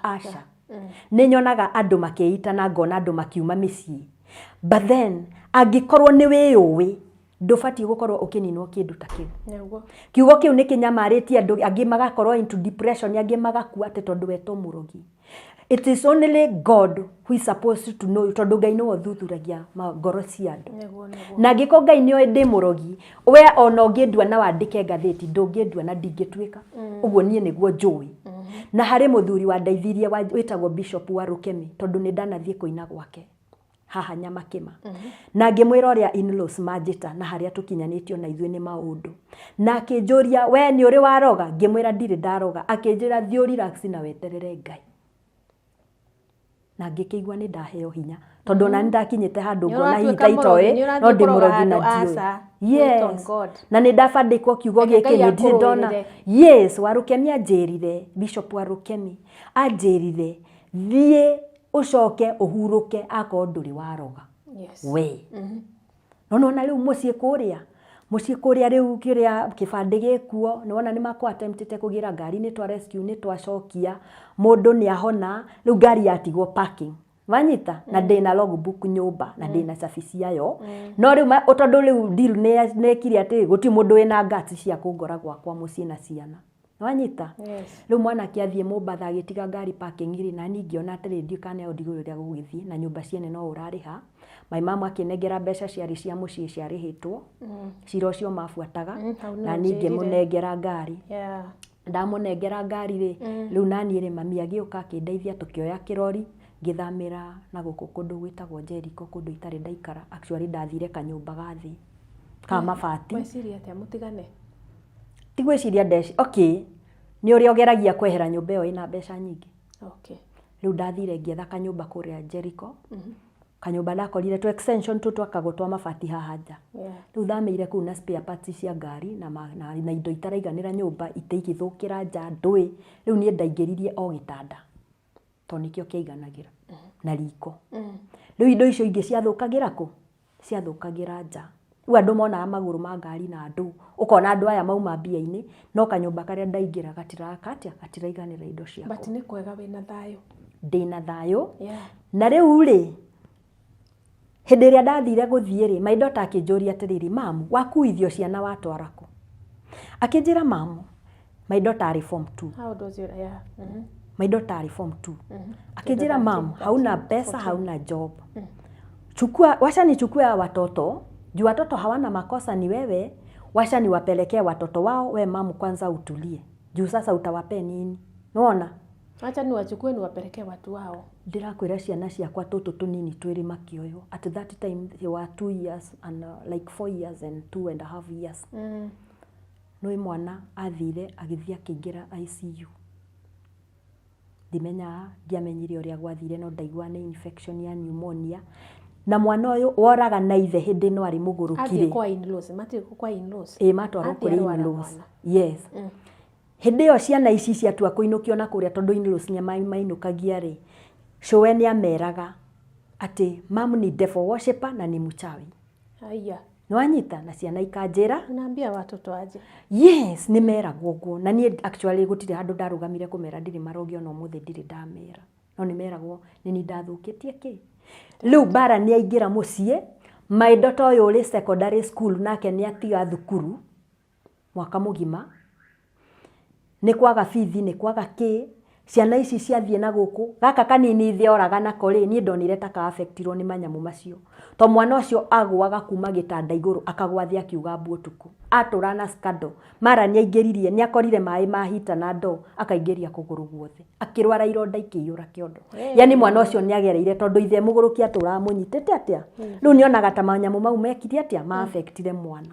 Aca, nĩ nyonaga andũ makĩita na ngona andũ makiuma mĩciĩ, but then angĩkorwo nĩ wĩyũĩ, ndũbatiĩ gũkorwo ũkĩninwo kĩndũ ta kĩu. Kiugo kĩu nĩ kĩnyamarĩtie andũ angĩ, magakorwo into depression, angĩ magakua atĩ tondũ wetwo mũrogi. It is only God who is supposed to know you, tondũ Ngai nĩwe ũthuthuragia ngoro cia andũ. Nĩguo nĩguo. Na angĩkorwo Ngai nĩoĩ ndĩ mũrogi, we ona ũngĩndua na wandĩke ngathĩti, ndũngĩndua na ndingĩtuĩka ũguo. Niĩ nĩguo njũĩ. Na harĩ mũthuri wandeithirie wĩtagwo Bishop wa Rũkemi, tondũ nĩ ndanathiĩ kũina gwake haha Nyamakĩma, na ngĩmwĩra ũrĩa in-laws manjĩta na harĩa tũkinyanĩtio na ithuĩ nĩ maũndũ, na akĩnjũria, "We nĩ ũrĩ waroga?" Ngĩmwĩra ndirĩ ndaroga. Akĩnjĩra, "Thiĩ relax na weterere Ngai." Na ngĩkĩigua nĩ ndaheo hinya, tondũ ona nĩ ndakinyĩte handũ ngona hihi ta Nĩ ũratuĩka mũrogi, itoĩ nĩ ũrathiĩ no ndĩ kũroga mũrogi na handũ, ndiũĩ. aca. Wait on Yes. God. Na nĩ ndabandĩkwo kiugo Reke gĩkĩ Ngai nĩ ndirĩ ndona. akũrũĩrĩre. Yes, Warũkemi anjĩrire, Bishop Warũkemi anjĩrire, "Thiĩ ũcoke ũhurũke akorwo ndũrĩ waroga." We no nona rĩu mũciĩ kũrĩa rĩu kĩrĩa kĩbandĩ gĩkuo, nĩwona nĩ makũ attemptĩte kũgĩra ngari, nĩ twa rescue, nĩ twacokia, mũndũ nĩ ahona. Rĩu ngari yatigwo parking, wanyita, na ndĩna logbook nyũmba na ndĩna cabi ciayo. No rĩu tondũ rĩu deal nĩ nekire atĩ gũtirĩ mũndũ wĩna guts cia kũngora gwakwa mũciĩ na ciana, wanyita. Rĩu mwanake athiĩ Mombatha agĩtiga ngari parking rĩ, na niĩ ngĩona atĩrĩ, ndiũĩ kana ĩyo ndigũ ũrĩa gũgĩthiĩ na nyũmba ciene no ũrarĩha. My mom akĩnengera mbeca ciarĩ cia mũciĩ ciarĩhĩtwo cira ũcio mabuataga. Hau nĩho Na niĩ njĩrire. Ngĩmũnengera ngari. Ndamũnengera ngari rĩ, rĩu naniĩ rĩ, mami agĩũka akĩndeithia, tũkĩoya kĩrori, ngĩthamĩra na gũkũ kũndũ gwĩtagwo Jericho, kũndũ itarĩ ndaikara. Actually ndathire kanyũmba ga thĩ ka mabati. Weciria atĩa mũtigane? Ti gwĩciria ndeci, okay, nĩ ũrĩa ũgeragia kwehera nyũmba ĩyo ĩna mbeca nyingĩ. Rĩu ndathire ngĩetha kanyũmba kũrĩa Jericho, kanyũmba ndakorire tũ extension tũ twakagwo twa mabati haha nja. Rĩu thamĩire kũu na spare parts cia ngari na indo itaraiganĩra nyũmba, itĩ igĩthũkĩra nja, ndũĩ. Rĩu niĩ ndaingĩririe o gĩtanda tondũ nĩkĩo kĩaiganagĩra na riko. Rĩu indo icio ingĩ ciathũkagĩra kũ? Ciathũkagĩra nja. Rĩu andũ monaga magũrũ ma ngari na andũ ũkona andũ aya mauma mbia-inĩ, no kanyũmba karĩa ndaingĩra gatiraka atĩa, gatiraiganĩra indo ciakwa. But nĩ kwega wĩna thayũ. Ndĩna thayũ. Na rĩu rĩ, hĩndĩ ĩrĩa ndathire gũthiĩ rĩ, my daughter akĩnjũria atĩrĩrĩ, "Mamu, wakuithio ciana watwara kũ?" Akĩnjĩra, "Mamu," my daughter arĩ form 2. How old was your yeah. My daughter arĩ form 2. Akĩnjĩra, "Mam, hauna pesa, hauna job, chukua, wacha nichukue hawa watoto juu watoto hawana makosa, ni wewe, wacha niwapelekee watoto wao, we mamu kwanza utulie juu sasa utawapee nini?" Nĩwona? Acha niwachukue niwapelekee watu wao. Ndĩrakwĩra, ciana ciakwa tũtũ tũnini twĩrĩ makĩoywo, at that time they were 2 years and like 4 years and 2.5 years. Nĩ mwana athire agĩthiĩ akĩingĩra ICU. Ndimenyaga, ndiamenyire ũrĩa gwathire, no ndaigua nĩ infection ya pneumonia, na mwana ũyũ woraga na ithe hĩndĩ ĩno arĩ mũgũrũki. Athiĩ rĩ kwa in-laws, matirĩ kwa in-laws. Ĩ, matwarwo Athiĩ kũrĩ arwara in-laws. mwana. Yes. Hĩndĩ ĩyo ciana ici ciatua kũinũkio na kũrĩa, tondũ in-laws nĩ mainũkagia rĩ, cũwe nĩ ameraga atĩ mamu ni devil worshipper na ni mchawi. Haya. Nĩwanyita? Na ciana ikanjĩra. Unaambia watoto aje? Yes, nĩ meragwo ũguo. Na niĩ actually gũtirĩ handũ ndarũgamire kũmera ndirĩ marogi, ona ũmũthĩ ndirĩ ndamera, no nĩ meragwo nĩ ni ndathũkĩtie kĩ. Rĩu mbara nĩ aingĩra mũciĩ. My daughter ũyũ ũrĩ secondary school nake nĩ atiga thukuru mwaka mũgima, nĩ kwaga bithi, nĩ kwaga kĩ. Ciana ici ciathiĩ na gũkũ, gaka kanini ithe oraga nako rĩ, niĩ ndonire ta ka affectirwo nĩ manyamũ macio. To mwana ũcio agũaga kuma gĩtanda igũrũ akagwa thĩ akiuga mbu ũtukũ. Atũra na scandal. Mara nĩ aingĩririe, nĩ akorire maĩ ma hita na ndoo akaingĩria kũgũrũ guothe. Akĩrwara ironda ikĩiyũra kĩondo. Yani mwana ũcio nĩ agereire tondũ ithe mũgũrũki atũraga amũnyitĩte atĩa. Rĩu nĩ onaga ta manyamũ mau mekire atĩa, ma affectire mwana.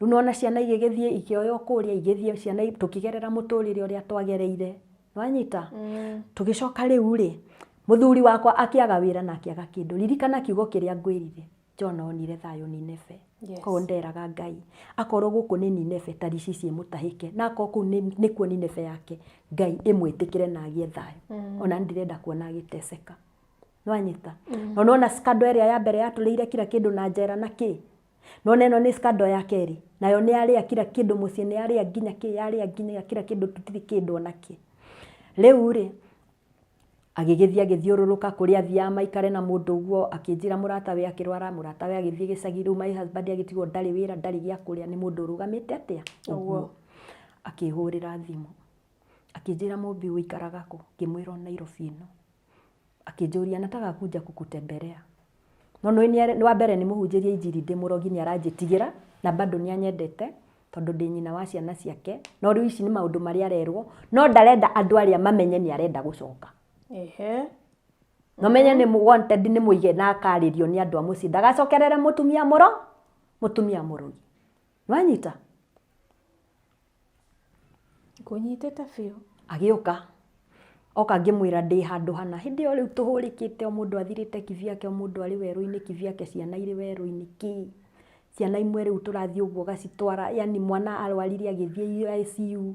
Rĩu nĩwona ciana igĩgĩthiĩ ikĩoywo kũrĩa igĩthiĩ ciana tũkĩgerera mũtũrĩre ũrĩa twagereire. Nĩwanyita? Tũgĩcoka rĩu rĩ, mũthuri wakwa akĩaga wĩra na akĩaga kĩndũ. Ririkana kiugo kĩrĩa ngwĩrire, John onire thayũ Nineve. Koguo nderaga Ngai, akorwo gũkũ nĩ Nineve Tarishi ciĩ mũtahĩke, na akorwo kũu nĩkuo Nineve yake, Ngai ĩmwĩtĩkĩre na agĩe thayũ. Ona ndirenda kuona agĩteceka. Nĩwanyita? Na nĩwona scandal ĩrĩa ya mbere yatũrĩire kila kĩndũ na njera na kĩ? Nona ĩno nĩ scandal ya kerĩ, nayo nĩ yarĩa kila kĩndũ mũciĩ, nĩ yarĩa nginya kĩ, yarĩa nginya kila kĩndũ tũtirĩ kĩndũ ona kĩ. Rĩu rĩ, agĩgĩthiĩ agĩthiũrũrũka kũrĩa athiaga maikare na mũndũ ũguo, akĩnjĩra mũratawe akĩrwara, mũratawe agĩthiĩ gĩcagi, rĩu my husband agĩtigwo ndarĩ wĩra, ndarĩ gĩa kũrĩa, nĩ mũndũ ũrũgamĩte atĩa? Ũguo. Akĩhũrĩra thimũ, akĩnjĩra Mũmbi ũikaraga kũ? Ngĩmwĩra o Nairobi ĩno. Akĩnjũria nataka kuja kukutembelea. No nĩ nĩ wa mbere nĩ mũhunjĩrie injiri ndĩ mũrogi nĩ aranjĩtigĩra na bado nĩ anyendete tondũ ndĩ nyina wa ciana ciake. No rĩu ici nĩ maũndũ marĩa arerwo no ndarenda andũ arĩa mamenye nĩ arenda gũcoka. No menye nĩ wanted nĩ mũige na akarĩrio nĩ andũ a mũciĩ ndagacokerere mũtumia mũro mũtumia mũrogi. Nĩwanyita? Ngũnyitĩte biũ. Agĩũka. Oka ngĩmwĩra ndĩ handũ hana. Hĩndĩ ĩyo rĩu tũhũrĩkĩte o mũndũ athirĩte kivyake, o mũndũ arĩ werũ-inĩ kivyake, ciana irĩ werũ-inĩ kĩ. Ciana imwe rĩu tũrathiĩ ũguo ũgacitwara, yani mwana arwarire agĩthiĩ ICU.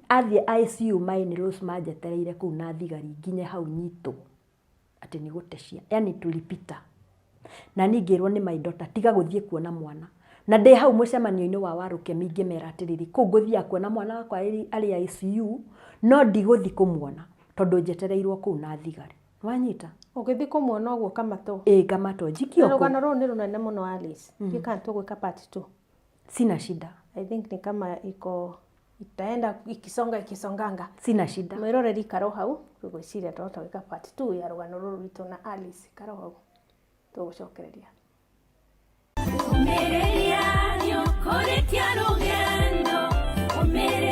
Athiĩ ICU my in-laws manjetereire kũu na thigari nginye hau nyitwo. Atĩ nĩ gũte ciana, yani tulipita. Na niĩ ngĩrwo nĩ my daughter tiga gũthiĩ kuona mwana. Na ndĩ hau mũcemanio-inĩ wa Warũkemi ngĩmera atĩrĩrĩ, kũu ngũthiaga kuona mwana wakwa arĩ ICU, no ndigũthiĩ kũmuona tondũ njetereirwo kũu na thigari. Nĩwanyita? Ũgĩthiĩ kũmuona ũguo ũkamatwo? Ĩĩ ngamatwo, njikio kũu. Na rũgano rũrũ nĩ rũnene mũno Alice. Ndiũĩ kana tũgwĩka part two. Sina shida. I think ni kama iko itaenda ikisonga ikisonganga. Sina shida. Mwĩroreri ikara o hau, tũgwĩciria twahota gwĩka part 2 ya rũgano rũrũ rwitũ na Alice. Ikara o hau, tũgũcokereria. Ũmĩrĩria nĩũkũrĩkia rũgendo, ũmĩrĩria.